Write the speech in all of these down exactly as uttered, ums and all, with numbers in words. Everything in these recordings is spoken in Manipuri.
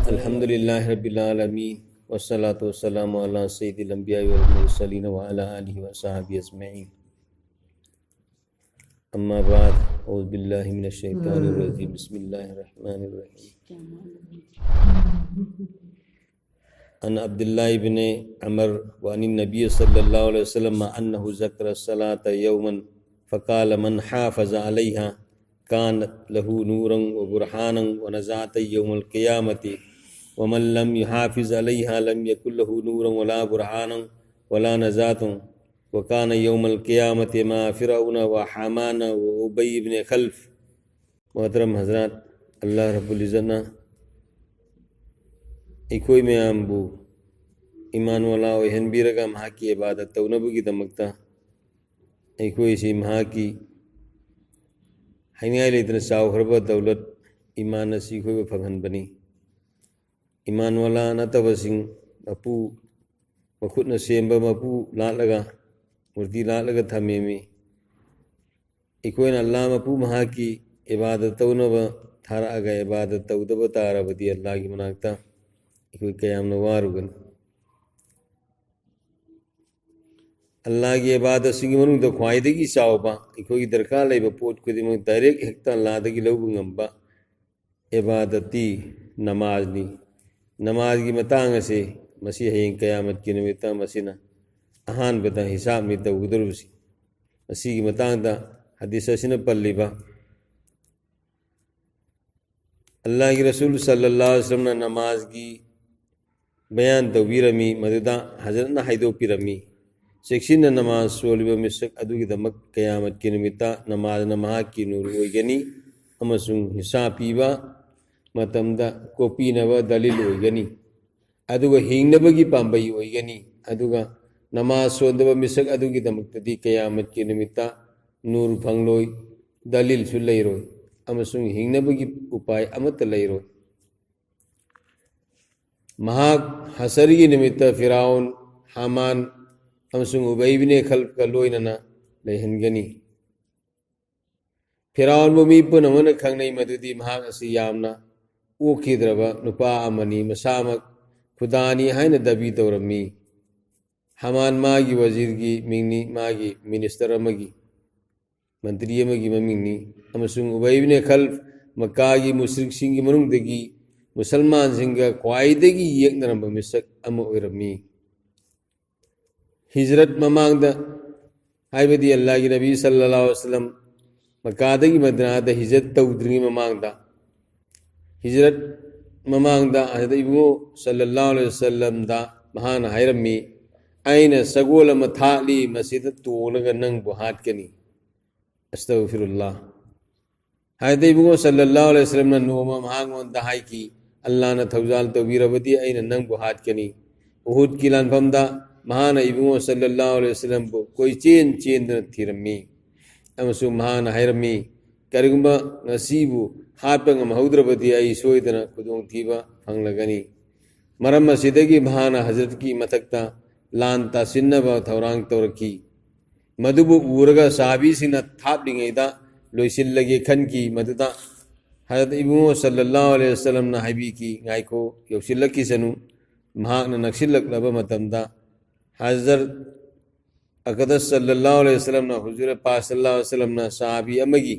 الحمد لله رب العالمين، والصلاة والسلام على سيد الأنبياء والمرسلين وعلى آله وصحبه أجمعين. أما بعد، أعوذ بالله من الشيطان الرجيم. بسم الله الرحمن الرحيم. عن عبد الله بن عمر وعن النبي صلى الله عليه وسلم أنه ذكر الصلاة يوما فقال: من حافظ عليها كانت له نورا وبرهانا ونجاة يوم القيامة، ومن لم يحافظ عليها لم يكن له نورا ولا برهانا ولا نجاة، وكان يوم القيامة مع فرعون وهامان وأبي بن خلف. ꯃꯣꯍꯇꯔꯝ ꯍꯖꯔꯥꯠ, ꯑꯜꯂꯥꯍ ꯔꯕꯨꯜ ꯏꯖꯠꯅ ꯑꯩꯈꯣꯏ ꯃꯌꯥꯝꯕꯨ ꯏꯃꯥꯟ ꯋꯥꯂꯥ ꯑꯣꯏꯍꯟꯕꯤꯔꯒ ꯃꯍꯥꯛꯀꯤ ꯏꯕꯥꯗꯠ ꯇꯧꯅꯕꯒꯤꯗꯃꯛꯇ ꯑꯩꯈꯣꯏꯁꯤ ꯃꯍꯥꯛꯀꯤ ꯍꯥꯏꯅꯤꯡꯉꯥꯏ ꯂꯩꯇꯅ ꯆꯥꯎꯈ꯭ꯔꯕ ꯗꯧꯂꯠ ꯏꯃꯥꯟ ꯑꯁꯤ ꯑꯩꯈꯣꯏꯕꯨ ꯐꯪꯍꯟꯕꯅꯤ꯫ ꯏꯃꯥꯟ ꯋꯥꯂꯥ ꯅꯠꯇꯕꯁꯤꯡ, ꯃꯄꯨ, ꯃꯈꯨꯠꯅ ꯁꯦꯝꯕ ꯃꯄꯨ ꯂꯥꯠꯂꯒ, ꯃꯨꯔꯇꯤ ꯂꯥꯠꯂꯒ ꯊꯝꯃꯤꯃꯤ꯫ ꯑꯩꯈꯣꯏꯅ ꯑꯜꯂꯥꯍ ꯃꯄꯨ ꯃꯍꯥꯛꯀꯤ ꯏꯕꯥꯗꯠ ꯇꯧꯅꯕ ꯊꯥꯔꯛꯑꯒ ꯏꯕꯥꯗꯠ ꯇꯧꯗꯕ ꯇꯥꯔꯕꯗꯤ ꯑꯜꯂꯥꯍꯒꯤ ꯃꯅꯥꯛꯇ ꯑꯩꯈꯣꯏ ꯀꯌꯥꯝꯅ ꯋꯥꯔꯨꯒꯅꯤ꯫ ꯑꯜꯂꯥꯍꯒꯤ ꯏꯕꯥꯗꯠꯁꯤꯡꯒꯤ ꯃꯅꯨꯡꯗ ꯈ꯭ꯋꯥꯏꯗꯒꯤ ꯆꯥꯎꯕ, ꯑꯩꯈꯣꯏꯒꯤ ꯗꯔꯀꯥꯔ ꯂꯩꯕ ꯄꯣꯠ ꯈꯨꯗꯤꯡꯃꯛ ꯗꯥꯏꯔꯦꯛ ꯍꯦꯛꯇ ꯑꯜꯂꯥꯍꯗꯒꯤ ꯂꯧꯕ ꯉꯝꯕ ꯏꯕꯥꯗꯠꯇꯤ ꯅꯃꯥꯖꯅꯤ꯫ ꯅꯃꯥꯖꯒꯤ ꯃꯇꯥꯡ ꯑꯁꯤ, ꯃꯁꯤ ꯍꯌꯦꯡ ꯀꯌꯥꯃꯠꯀꯤ ꯅꯨꯃꯤꯠꯇ ꯃꯁꯤꯅ ꯑꯍꯥꯟꯕꯗ ꯍꯤꯁꯥꯕꯅꯤ ꯇꯧꯒꯗꯧꯔꯤꯕꯁꯤ꯫ ꯃꯁꯤꯒꯤ ꯃꯇꯥꯡꯗ ꯍꯗꯤꯁ ꯑꯁꯤꯅ ꯄꯜꯂꯤꯕ ꯑꯜꯂꯥꯍꯒꯤ ꯔꯁꯨꯜ ꯁꯜꯂꯜꯂꯥꯍꯨ ꯑꯂꯩꯍꯤ ꯋꯁꯜꯂꯝꯅ ꯅꯃꯥꯖꯒꯤ ꯕꯌꯥꯟ ꯇꯧꯕꯤꯔꯝꯃꯤ, ꯃꯗꯨꯗ ꯍꯖꯔꯠꯅ ꯍꯥꯏꯗꯣꯛꯄꯤꯔꯝꯃꯤ, ꯆꯦꯛꯁꯤꯟꯅ ꯅꯃꯥꯖ ꯁꯣꯜꯂꯤꯕ ꯃꯤꯁꯛ ꯑꯗꯨꯒꯤꯗꯃꯛ ꯀꯌꯥꯃꯠꯀꯤ ꯅꯨꯃꯤꯠꯇ ꯅꯃꯥꯖꯅ ꯃꯍꯥꯛꯀꯤ ꯅꯨꯔ ꯑꯣꯏꯒꯅꯤ ꯑꯃꯁꯨꯡ ꯍꯤꯁꯥꯕ ꯄꯤꯕ ꯃꯇꯝꯗ ꯀꯣꯛꯄꯤꯅꯕ ꯗꯂꯤꯜ ꯑꯣꯏꯒꯅꯤ, ꯑꯗꯨꯒ ꯍꯤꯡꯅꯕꯒꯤ ꯄꯥꯝꯕꯩ ꯑꯣꯏꯒꯅꯤ꯫ ꯑꯗꯨꯒ ꯅꯃꯥꯖ ꯁꯣꯟꯗꯕ ꯃꯤꯁꯛ ꯑꯗꯨꯒꯤꯗꯃꯛꯇꯗꯤ ꯀꯌꯥꯃꯠꯀꯤ ꯅꯨꯃꯤꯠꯇ ꯅꯨꯔ ꯐꯪꯂꯣꯏ, ꯗꯂꯤꯜꯁꯨ ꯂꯩꯔꯣꯏ ꯑꯃꯁꯨꯡ ꯍꯤꯡꯅꯕꯒꯤ ꯎꯄꯥꯏ ꯑꯃꯠꯇ ꯂꯩꯔꯣꯏ꯫ ꯃꯍꯥꯛ ꯍꯁꯔꯒꯤ ꯅꯨꯃꯤꯠꯇ ꯐꯤꯔꯥꯎꯟ, ꯍꯥꯃꯥꯟ ꯑꯃꯁꯨꯡ ꯎꯕꯩ ꯕꯤꯅꯦ ꯈꯜꯐꯀ ꯂꯣꯏꯅꯅ ꯂꯩꯍꯟꯒꯅꯤ꯫ ꯐꯤꯔꯥꯎꯟꯕꯨ ꯃꯤ ꯄꯨꯝꯅꯃꯛꯅ ꯈꯪꯅꯩ ꯃꯗꯨꯗꯤ ꯃꯍꯥꯛ ꯑꯁꯤ ꯌꯥꯝꯅ ꯑꯣꯛꯈꯤꯗ꯭ꯔꯕ ꯅꯨꯄꯥ ꯑꯃꯅꯤ, ꯃꯁꯥꯃꯛ ꯈꯨꯗꯥꯅꯤ ꯍꯥꯏꯅ ꯗꯥꯕꯤ ꯇꯧꯔꯝꯃꯤ꯫ ꯍꯃꯥꯟ ꯃꯥꯒꯤ ꯋꯥꯖꯤꯔꯒꯤ ꯃꯤꯡꯅꯤ, ꯃꯥꯒꯤ ꯃꯤꯅꯤꯁꯇꯔ ꯑꯃꯒꯤ, ꯃꯟꯇ꯭ꯔꯤ ꯑꯃꯒꯤ ꯃꯃꯤꯡꯅꯤ꯫ ꯑꯃꯁꯨꯡ ꯎꯕꯩ ꯏꯕꯅꯦ ꯈꯜꯐ ꯃꯛꯀꯥꯒꯤ ꯃꯨꯁ꯭ꯔꯤꯛꯁꯤꯡꯒꯤ ꯃꯅꯨꯡꯗꯒꯤ ꯃꯨꯁꯜꯃꯥꯟꯁꯤꯡꯒ ꯈ꯭ꯋꯥꯏꯗꯒꯤ ꯌꯦꯛꯅꯔꯝꯕ ꯃꯤꯁꯛ ꯑꯃ ꯑꯣꯏꯔꯝꯃꯤ꯫ ꯍꯤꯖꯔꯠ ꯃꯃꯥꯡꯗ, ꯍꯥꯏꯕꯗꯤ ꯑꯜꯂꯥꯍꯒꯤ ꯅꯕꯤ ꯁꯜꯂꯜꯂꯥꯍꯨ ꯑꯂꯩꯍꯤ ꯋꯁꯜꯂꯝ ꯃꯛꯀꯥꯗꯒꯤ ꯃꯗꯤꯅꯥꯗ ꯍꯤꯖꯔꯠ ꯇꯧꯗ꯭ꯔꯤꯉꯩ ꯃꯃꯥꯡꯗ, ꯍꯤꯖꯔꯠ ꯃꯃꯥꯡꯗ ꯍꯖꯔꯠ ꯏꯕꯨꯡꯉꯣ ꯁꯜꯂꯜꯂꯥꯍꯨ ꯑꯂꯩꯍꯤ ꯋꯁꯜꯂꯝꯗ ꯃꯍꯥꯛꯅ ꯍꯥꯏꯔꯝꯃꯤ, "ꯑꯩꯅ ꯁꯒꯣꯜ ꯑꯃ ꯊꯥꯠꯂꯤ, ꯃꯁꯤꯗ ꯇꯣꯡꯂꯒ ꯅꯪꯕꯨ ꯍꯥꯠꯀꯅꯤ"꯫ ꯑꯁꯇꯒꯐꯤꯔꯨꯜꯂꯥ꯫ ꯍꯥꯏꯗꯤ ꯏꯕꯨꯡꯉꯣ ꯁꯜꯂꯜꯂꯥꯍꯨ ꯑꯂꯩꯍꯤ ꯋꯁꯜꯂꯝꯅ ꯅꯣꯡꯃ ꯃꯍꯥꯛꯉꯣꯟꯗ ꯍꯥꯏꯈꯤ, "ꯑꯜꯂꯥꯍꯅ ꯊꯧꯖꯥꯜ ꯇꯧꯕꯤꯔꯕꯗꯤ ꯑꯩꯅ ꯅꯪꯕꯨ ꯍꯥꯠꯀꯅꯤ"꯫ ꯎꯍꯨꯗꯀꯤ ꯂꯥꯟꯐꯝꯗ ꯃꯍꯥꯛꯅ ꯏꯕꯨꯡꯉꯣ ꯁꯜꯂꯜꯂꯥꯍꯨ ꯑꯂꯩꯍꯤ ꯋꯁꯜꯂꯝꯕꯨ ꯀꯣꯏꯆꯦꯟ ꯆꯦꯟꯗꯨꯅ ꯊꯤꯔꯝꯃꯤ꯫ ꯑꯃꯁꯨꯡ ꯃꯍꯥꯛꯅ ꯍꯥꯏꯔꯝꯃꯤ, "ꯀꯔꯤꯒꯨꯝꯕ ꯉꯁꯤꯕꯨ ꯍꯥꯠꯄ ꯉꯝꯍꯧꯗ꯭ꯔꯕꯗꯤ ꯑꯩ ꯁꯣꯏꯗꯅ ꯈꯨꯗꯣꯡꯊꯤꯕ ꯐꯪꯂꯒꯅꯤ"꯫ ꯃꯔꯝ ꯑꯁꯤꯗꯒꯤ ꯃꯍꯥꯛꯅ ꯍꯖꯔꯠꯀꯤ ꯃꯊꯛꯇ ꯂꯥꯟ ꯇꯥꯁꯤꯟꯅꯕ ꯊꯧꯔꯥꯡ ꯇꯧꯔꯛꯈꯤ꯫ ꯃꯗꯨꯕꯨ ꯎꯔꯒ ꯁꯍꯥꯕꯤꯁꯤꯡꯅ ꯊꯥꯞꯂꯤꯉꯩꯗ ꯂꯣꯏꯁꯤꯜꯂꯒꯦ ꯈꯟꯈꯤ꯫ ꯃꯗꯨꯗ ꯍꯖꯔꯠ ꯏꯕꯨꯡꯉꯣ ꯁꯜꯂꯜꯂꯥꯍꯨ ꯑꯂꯩꯍꯤ ꯋꯁꯜꯂꯝꯅ ꯍꯥꯏꯕꯤꯈꯤ, "ꯉꯥꯏꯈꯣ, ꯌꯧꯁꯤꯜꯂꯛꯈꯤꯁꯅꯨ"꯫ ꯃꯍꯥꯛꯅ ꯅꯛꯁꯤꯜꯂꯛꯂꯕ ꯃꯇꯝꯗ ꯍꯖꯔꯠ ꯑꯀꯗꯁ ꯁꯜꯂꯜꯂꯥꯍꯨ ꯑꯂꯩꯍꯤ ꯋꯁꯜꯂꯝꯅ, ꯍꯨꯖꯨꯔ ꯄꯥꯛ ꯁꯜꯂꯜꯂꯥꯍꯨ ꯑꯂꯩꯍꯤ ꯋꯁꯜꯂꯝꯅ ꯁꯍꯥꯕꯤ ꯑꯃꯒꯤ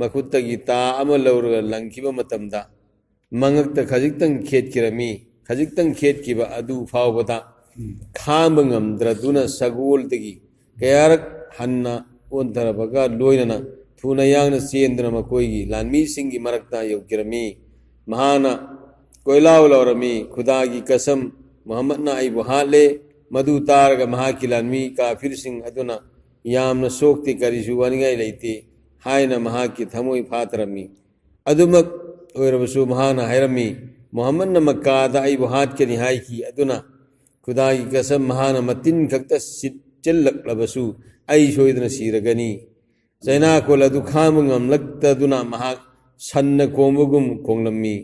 ꯃꯈꯨꯠꯇꯒꯤ ꯇꯥ ꯑꯃ ꯂꯧꯔꯒ ꯂꯪꯈꯤꯕ ꯃꯇꯝꯗ, ꯃꯉꯛꯇ ꯈꯖꯤꯛꯇꯪ ꯈꯦꯠꯈꯤꯔꯝꯃꯤ꯫ ꯈꯖꯤꯛꯇꯪ ꯈꯦꯠꯈꯤꯕ ꯑꯗꯨ ꯐꯥꯎꯕꯗ ꯈꯥꯡꯕ ꯉꯝꯗ꯭ꯔꯗꯨꯅ ꯁꯒꯣꯜꯗꯒꯤ ꯀꯌꯥꯔꯛ ꯍꯟꯅ ꯑꯣꯟꯊꯔꯕꯒ ꯂꯣꯏꯅꯅ ꯊꯨꯅ ꯌꯥꯡꯅ ꯆꯦꯟꯗꯨꯅ ꯃꯈꯣꯏꯒꯤ ꯂꯥꯟꯃꯤꯁꯤꯡꯒꯤ ꯃꯔꯛꯇ ꯌꯧꯈꯤꯔꯝꯃꯤ꯫ ꯃꯍꯥꯛꯅ ꯀꯣꯏꯂꯥꯎ ꯂꯥꯎꯔꯝꯃꯤ, "ꯈꯨꯗꯥꯒꯤ ꯀꯁꯝ, ꯃꯨꯍꯝꯃꯗꯅ ꯑꯩꯕꯨ ꯍꯥꯠꯂꯦ꯫ ꯃꯗꯨ ꯇꯥꯔꯒ ꯃꯍꯥꯛꯀꯤ ꯂꯥꯟꯃꯤ ꯀꯥꯐꯤꯔꯁꯤꯡ ꯑꯗꯨꯅ ꯌꯥꯝꯅ ꯁꯣꯛꯇꯦ, ꯀꯔꯤꯁꯨ ꯋꯥꯅꯤꯡꯉꯥꯏ ꯂꯩꯇꯦ" ꯍꯥꯏꯅ ꯃꯍꯥꯛꯀꯤ ꯊꯃꯣꯏ ꯐꯥꯊꯔꯝꯃꯤ꯫ ꯑꯗꯨꯃꯛ ꯑꯣꯏꯔꯕꯁꯨ ꯃꯍꯥꯛꯅ ꯍꯥꯏꯔꯝꯃꯤ, "ꯃꯨꯍꯝꯃꯗꯅ ꯃꯛꯀꯥꯗ ꯑꯩꯕꯨ ꯍꯥꯠꯀꯅꯤ ꯍꯥꯏꯈꯤ, ꯑꯗꯨꯅ ꯈꯨꯗꯥꯒꯤ ꯀꯁꯝ, ꯃꯍꯥꯛꯅ ꯃꯇꯤꯟ ꯈꯛꯇ ꯁꯤꯠꯆꯤꯜꯂꯛꯂꯕꯁꯨ ꯑꯩ ꯁꯣꯏꯗꯅ ꯁꯤꯔꯒꯅꯤ"꯫ ꯆꯩꯅꯥꯀꯣꯜ ꯑꯗꯨ ꯈꯥꯡꯕ ꯉꯝꯂꯛꯇꯗꯨꯅ ꯃꯍꯥꯛ ꯁꯟꯅ ꯈꯣꯡꯕꯒꯨꯝ ꯈꯣꯡꯂꯝꯃꯤ꯫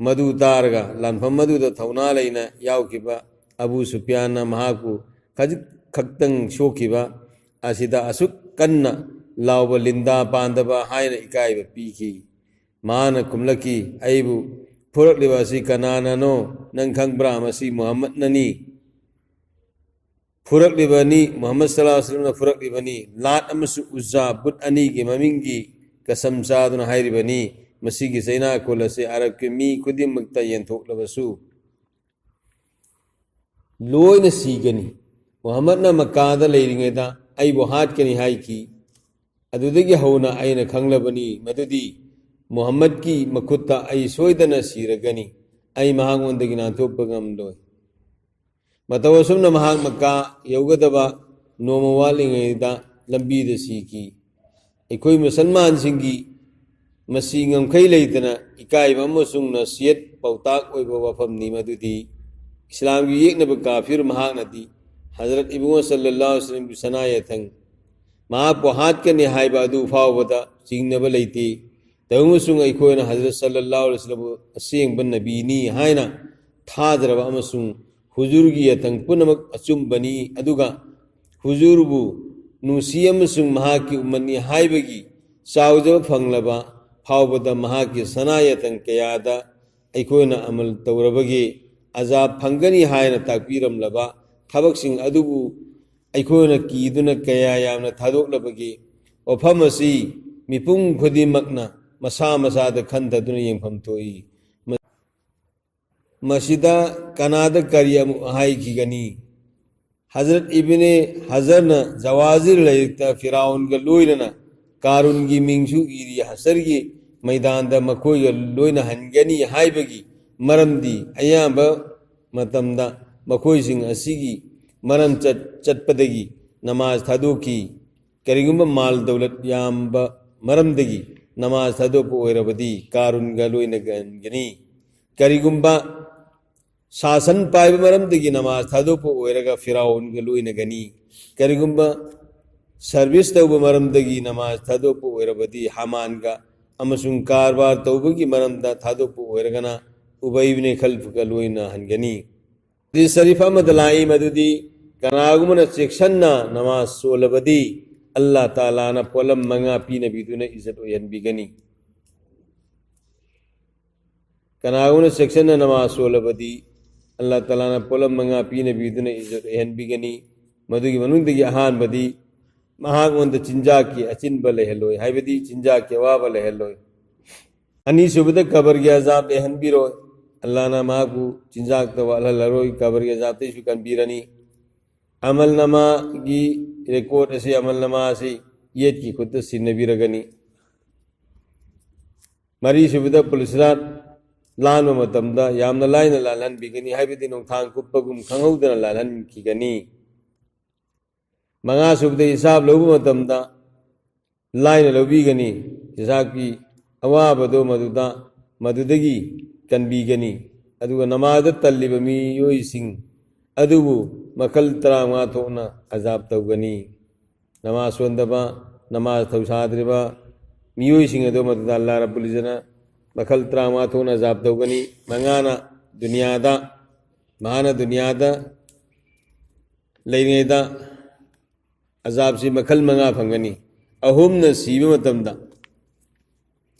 ꯃꯗꯨ ꯇꯥꯔꯒ ꯂꯥꯟꯐꯝ ꯑꯗꯨꯗ ꯊꯧꯅꯥ ꯂꯩꯅ ꯌꯥꯎꯈꯤꯕ ꯑꯕꯨ ꯁꯨꯐꯤꯌꯥꯟꯅ ꯃꯍꯥꯛꯄꯨ ꯈꯖꯤꯛ ꯈꯛꯇꯪ ꯁꯣꯛꯈꯤꯕ ꯑꯁꯤꯗ ꯑꯁꯨꯛ ꯀꯟꯅ ꯂꯥꯎꯕ ꯂꯤꯟꯗꯥ ꯄꯥꯟꯗꯕ ꯍꯥꯏꯅ ꯏꯀꯥꯏꯕ ꯄꯤꯈꯤ꯫ ꯃꯍꯥꯛꯅ ꯈꯨꯝꯂꯛꯈꯤ, "ꯑꯩꯕꯨ ꯐꯨꯔꯛꯂꯤꯕ ꯑꯁꯤ ꯀꯅꯥꯅꯅꯣ? ꯅꯪ ꯈꯪꯕ꯭ꯔꯥ? ꯃꯁꯤ ꯃꯨꯍꯝꯃꯗꯅꯅꯤ꯫ ꯐꯨꯔꯛꯂꯤꯕꯅꯤ, ꯃꯨꯍꯝꯃꯗ ꯁꯜꯂꯜꯂꯥꯍꯨ ꯑꯂꯩꯍꯤ ꯋꯥꯁꯜꯂꯝꯅ ꯐꯨꯔꯛꯂꯤꯕꯅꯤ꯫ ꯂꯥꯠ ꯑꯃꯁꯨꯡ ꯎꯖꯥ ꯕꯨꯠ ꯑꯅꯤꯒꯤ ꯃꯃꯤꯡꯒꯤ ꯀꯁꯝ ꯆꯥꯗꯨꯅ ꯍꯥꯏꯔꯤꯕꯅꯤ꯫ ꯃꯁꯤꯒꯤ ꯆꯩꯅꯥꯈꯣꯜ ꯑꯁꯤ ꯑꯔꯕꯀꯤ ꯃꯤ ꯈꯨꯗꯤꯡꯃꯛꯇ ꯌꯦꯟꯊꯣꯛꯂꯕꯁꯨ ꯂꯣꯏꯅ ꯁꯤꯒꯅꯤ꯫ ꯃꯨꯍꯝꯃꯗꯅ ꯃꯛꯀꯥꯗ ꯂꯩꯔꯤꯉꯩꯗ ꯑꯩꯕꯨ ꯍꯥꯠꯀꯅꯤ ꯍꯥꯏꯈꯤ꯫ ꯑꯗꯨꯗꯒꯤ ꯍꯧꯅ ꯑꯩꯅ ꯈꯪꯂꯕꯅꯤ ꯃꯗꯨꯗꯤ ꯃꯨꯍꯝꯃꯗꯀꯤ ꯃꯈꯨꯠꯇ ꯑꯩ ꯁꯣꯏꯗꯅ ꯁꯤꯔꯒꯅꯤ꯫ ꯑꯩ ꯃꯍꯥꯛꯉꯣꯟꯗꯒꯤ ꯅꯥꯟꯊꯣꯛꯄ ꯉꯝꯂꯣꯏ꯫ ꯃꯇꯧ ꯑꯁꯨꯝꯅ ꯃꯍꯥꯛ ꯃꯛꯀꯥ ꯌꯧꯒꯗꯕ ꯅꯣꯡꯃ ꯋꯥꯠꯂꯤꯉꯩꯗ ꯂꯝꯕꯤꯗ ꯁꯤꯈꯤ꯫ ꯑꯩꯈꯣꯏ ꯃꯨꯁꯜꯃꯥꯟꯁꯤꯡꯒꯤ ꯃꯁꯤ ꯉꯝꯈꯩ ꯂꯩꯇꯅ ꯏꯀꯥꯏꯕ ꯑꯃꯁꯨꯡ ꯅꯁꯤꯍꯠ ꯄꯥꯎꯇꯥꯛ ꯑꯣꯏꯕ ꯋꯥꯐꯝꯅꯤ ꯃꯗꯨꯗꯤ ꯏꯁꯂꯥꯝꯒꯤ ꯌꯦꯛꯅꯕ ꯀꯥꯐꯤꯔ ꯃꯍꯥꯛꯅꯗꯤ ꯍꯖꯔꯠ ꯏꯕꯨꯡꯉꯣ ꯁꯜꯂꯜꯂꯥꯍꯨ ꯑꯂꯩꯍꯤ ꯋꯥꯁꯜꯂꯝꯒꯤ ꯁꯅꯥ ꯌꯥꯊꯪ ꯃꯍꯥꯛꯄꯨ ꯍꯥꯠꯀꯅꯤ ꯍꯥꯏꯕ ꯑꯗꯨ ꯐꯥꯎꯕꯗ ꯆꯤꯡꯅꯕ ꯂꯩꯇꯦ꯫ ꯇꯧꯕꯁꯨꯡ ꯑꯩꯈꯣꯏꯅ ꯍꯖꯔꯠ ꯁꯜꯂꯜꯂꯥꯍꯨ ꯑꯂꯩꯍꯤ ꯋꯥꯁꯜꯂꯝꯕꯨ ꯑꯁꯦꯡꯕ ꯅꯕꯤꯅꯤ ꯍꯥꯏꯅ ꯊꯥꯖꯔꯕ ꯑꯃꯁꯨꯡ ꯍꯨꯖꯨꯔꯒꯤ ꯌꯥꯊꯪ ꯄꯨꯝꯅꯃꯛ ꯑꯆꯨꯝꯕꯅꯤ, ꯑꯗꯨꯒ ꯍꯨꯖꯨꯔꯕꯨ ꯅꯨꯡꯁꯤ ꯑꯃꯁꯨꯡ ꯃꯍꯥꯛꯀꯤ ꯎꯝꯃꯠꯅꯤ ꯍꯥꯏꯕꯒꯤ ꯆꯥꯎꯖꯕ ꯐꯪꯂꯕ ꯐꯥꯎꯕꯗ ꯃꯍꯥꯛꯀꯤ ꯁꯅꯥ ꯌꯥꯊꯪ ꯀꯌꯥꯗ ꯑꯩꯈꯣꯏꯅ ꯑꯃꯜ ꯇꯧꯔꯕꯒꯤ ꯑꯖꯥꯕ ꯐꯪꯒꯅꯤ ꯍꯥꯏꯅ ꯇꯥꯛꯄꯤꯔꯝꯂꯕ ꯊꯕꯛꯁꯤꯡ ꯑꯗꯨꯕꯨ ꯑꯩꯈꯣꯏꯅ ꯀꯤꯗꯨꯅ ꯀꯌꯥ ꯌꯥꯝꯅ ꯊꯥꯗꯣꯛꯂꯕꯒꯦ? ꯋꯥꯐꯝ ꯑꯁꯤ ꯃꯤꯄꯨꯝ ꯈꯨꯗꯤꯡꯃꯛꯅ ꯃꯁꯥ ꯃꯁꯥꯗ ꯈꯟꯊꯗꯨꯅ ꯌꯦꯡꯐꯝ ꯊꯣꯛꯏ꯫ ꯃ-, ꯃꯁꯤꯗ ꯀꯅꯥꯗ ꯀꯔꯤ ꯑꯃꯨꯛ ꯍꯥꯏꯈꯤꯒꯅꯤ? ꯍꯖꯔꯠ ꯏꯕꯅꯦ ꯍꯖꯔꯅ ꯖꯋꯥꯖꯤꯔ ꯂꯥꯏꯔꯤꯛꯇ ꯐꯤꯔꯥꯎꯟꯒ ꯂꯣꯏꯅꯅ ꯀꯥꯔꯨꯟꯒꯤ ꯃꯤꯡꯁꯨ ꯏꯔꯤ꯫ ꯍꯁꯔꯒꯤ ꯃꯩꯗꯥꯟꯗ ꯃꯈꯣꯏꯒ ꯂꯣꯏꯅ ꯍꯟꯒꯅꯤ ꯍꯥꯏꯕꯒꯤ ꯃꯔꯝꯗꯤ ꯑꯌꯥꯝꯕ ꯃꯇꯝꯗ ꯃꯈꯣꯏꯁꯤꯡ ꯑꯁꯤꯒꯤ ꯃꯔꯝ ꯆꯠ-, ꯆꯠꯄꯗꯒꯤ ꯅꯃꯥꯖ ꯊꯥꯗꯣꯛꯈꯤ꯫ ꯀꯔꯤꯒꯨꯝꯕ ꯃꯥꯜ ꯗꯧꯂꯠ ꯌꯥꯝꯕ ꯃꯔꯝꯗꯒꯤ ꯅꯃꯥꯖ ꯊꯥꯗꯣꯛꯄ ꯑꯣꯏꯔꯕꯗꯤ ꯀꯥꯔꯨꯟꯒ ꯂꯣꯏꯅ ꯒꯟꯒꯅꯤ꯫ ꯀꯔꯤꯒꯨꯝꯕ ꯁꯥꯁꯟ ꯄꯥꯏꯕ ꯃꯔꯝꯗꯒꯤ ꯅꯃꯥꯖ ꯊꯥꯗꯣꯛꯄ ꯑꯣꯏꯔꯒ ꯐꯤꯔꯥꯎꯟꯒ ꯂꯣꯏꯅꯒꯅꯤ꯫ ꯀꯔꯤꯒꯨꯝꯕ ꯁꯔꯚꯤꯁ ꯇꯧꯕ ꯃꯔꯝꯗꯒꯤ ꯅꯃꯥꯖ ꯊꯥꯗꯣꯛꯄ ꯑꯣꯏꯔꯕꯗꯤ ꯍꯥꯃꯥꯟꯒ ꯑꯃꯁꯨꯡ ꯀꯔꯕꯥꯔ ꯇꯧꯕꯒꯤ ꯃꯔꯝꯗ ꯊꯥꯗꯣꯛꯄ ꯑꯣꯏꯔꯒꯅ ꯎꯕꯩ ꯏꯕꯅꯦ ꯈꯜꯐꯒ ꯂꯣꯏꯅ ꯍꯟꯒꯅꯤ꯫ ꯍꯗꯤꯁ ꯁꯔꯤꯐ ꯑꯃꯗ ꯂꯥꯛꯏ ꯃꯗꯨꯗꯤ ꯀꯅꯥꯒꯨꯝꯕꯅ ꯆꯦꯛꯁꯟꯅ ꯅꯃꯥꯖ ꯁꯣꯜꯂꯕꯗꯤ ꯑꯜꯂꯥꯍ ꯇꯥꯂꯥꯅ ꯄꯣꯠꯂꯝ ꯃꯉꯥ ꯄꯤꯅꯕꯤꯗꯨꯅ ꯏꯖꯠ ꯑꯣꯏꯍꯟꯕꯤꯒꯅꯤ꯫ ꯀꯅꯥꯒꯨꯝꯕꯅ ꯆꯦꯛꯁꯤꯟꯅ ꯅꯃꯥꯖ ꯁꯣꯜꯂꯕꯗꯤ, ꯑꯜꯂꯥꯍ ꯇꯥꯂꯥꯅ ꯄꯣꯠꯂꯝ ꯃꯉꯥ ꯄꯤꯅꯕꯤꯗꯨꯅ ꯏꯖꯠ ꯑꯣꯏꯍꯟꯕꯤꯒꯅꯤ꯫ ꯃꯗꯨꯒꯤ ꯃꯅꯨꯡꯗꯒꯤ ꯑꯍꯥꯟꯕꯗꯤ ꯃꯍꯥꯛꯉꯣꯟꯗ ꯆꯤꯟꯖꯥꯛꯀꯤ ꯑꯆꯤꯟꯕ ꯂꯩꯍꯜꯂꯣꯏ, ꯍꯥꯏꯕꯗꯤ ꯆꯤꯟꯖꯥꯛꯀꯤ ꯑꯋꯥꯕ ꯂꯩꯍꯜꯂꯣꯏ꯫ ꯑꯅꯤꯁꯨꯕꯗ ꯀꯕꯔꯒꯤ ꯑꯖꯥꯕ ꯂꯩꯍꯟꯕꯤꯔꯣꯏ꯫ ꯑꯜꯂꯥꯍꯅ ꯃꯍꯥꯛꯄꯨ ꯆꯤꯟꯖꯥꯛꯇ ꯋꯥꯠꯍꯜꯂꯔꯣꯏ, ꯀꯕꯔꯒꯤ ꯑꯖꯥꯕꯇꯩꯁꯨ ꯀꯟꯕꯤꯔꯅꯤ꯫ ꯑꯃꯜ ꯅꯃꯥꯒꯤ ꯔꯦꯀꯣꯔꯠ ꯑꯁꯤ, ꯑꯃꯜ ꯅꯃꯥ ꯑꯁꯤ ꯌꯦꯠꯀꯤ ꯈꯨꯠꯇ ꯁꯤꯟꯅꯕꯤꯔꯒꯅꯤ꯫ ꯃꯔꯤꯁꯨꯕꯗ ꯄꯨꯂꯁꯤꯔꯥꯠ ꯂꯥꯟꯕ ꯃꯇꯝꯗ ꯌꯥꯝꯅ ꯂꯥꯏꯅ ꯂꯥꯜꯍꯟꯕꯤꯒꯅꯤ, ꯍꯥꯏꯕꯗꯤ ꯅꯣꯡꯊꯥꯡ ꯀꯨꯞꯄꯒꯨꯝ ꯈꯪꯍꯧꯗꯅ ꯂꯥꯜꯍꯟꯈꯤꯒꯅꯤ꯫ ꯃꯉꯥꯁꯨꯕꯗ ꯍꯤꯁꯥꯕ ꯂꯧꯕ ꯃꯇꯝꯗ ꯂꯥꯏꯅ ꯂꯧꯕꯤꯒꯅꯤ꯫ ꯍꯤꯁꯥꯕꯀꯤ ꯑꯋꯥꯕꯗꯣ ꯃꯗꯨꯗ, ꯃꯗꯨꯗꯒꯤ ꯀꯟꯕꯤꯒꯅꯤ꯫ ꯑꯗꯨꯒ ꯅꯃꯥꯖꯗ ꯇꯜꯂꯤꯕ ꯃꯤꯑꯣꯏꯁꯤꯡ ꯑꯗꯨꯕꯨ ꯃꯈꯜ ꯇꯔꯥꯃꯉꯥ ꯊꯣꯛꯅ ꯑꯖꯥꯕ ꯇꯧꯒꯅꯤ꯫ ꯅꯃꯥꯖ ꯁꯣꯟꯗꯕ, ꯅꯃꯥꯖ ꯊꯧꯁꯥꯗ꯭ꯔꯤꯕ ꯃꯤꯑꯣꯏꯁꯤꯡ ꯑꯗꯨ ꯃꯗꯨꯗ ꯑꯜꯂꯥꯍ ꯔꯕꯨꯜ ꯏꯖꯠꯅ ꯃꯈꯜ ꯇꯔꯥꯃꯉꯥ ꯊꯣꯛꯅ ꯑꯖꯥꯕ ꯇꯧꯒꯅꯤ꯫ ꯃꯉꯥꯅ ꯗꯨꯅꯤꯌꯥꯗ, ꯃꯍꯥꯛꯅ ꯗꯨꯅꯤꯌꯥꯗ ꯂꯩꯔꯤꯉꯩꯗ ꯑꯖꯥꯕꯁꯤ ꯃꯈꯜ ꯃꯉꯥ ꯐꯪꯒꯅꯤ꯫ ꯑꯍꯨꯝꯅ ꯁꯤꯕ ꯃꯇꯝꯗ,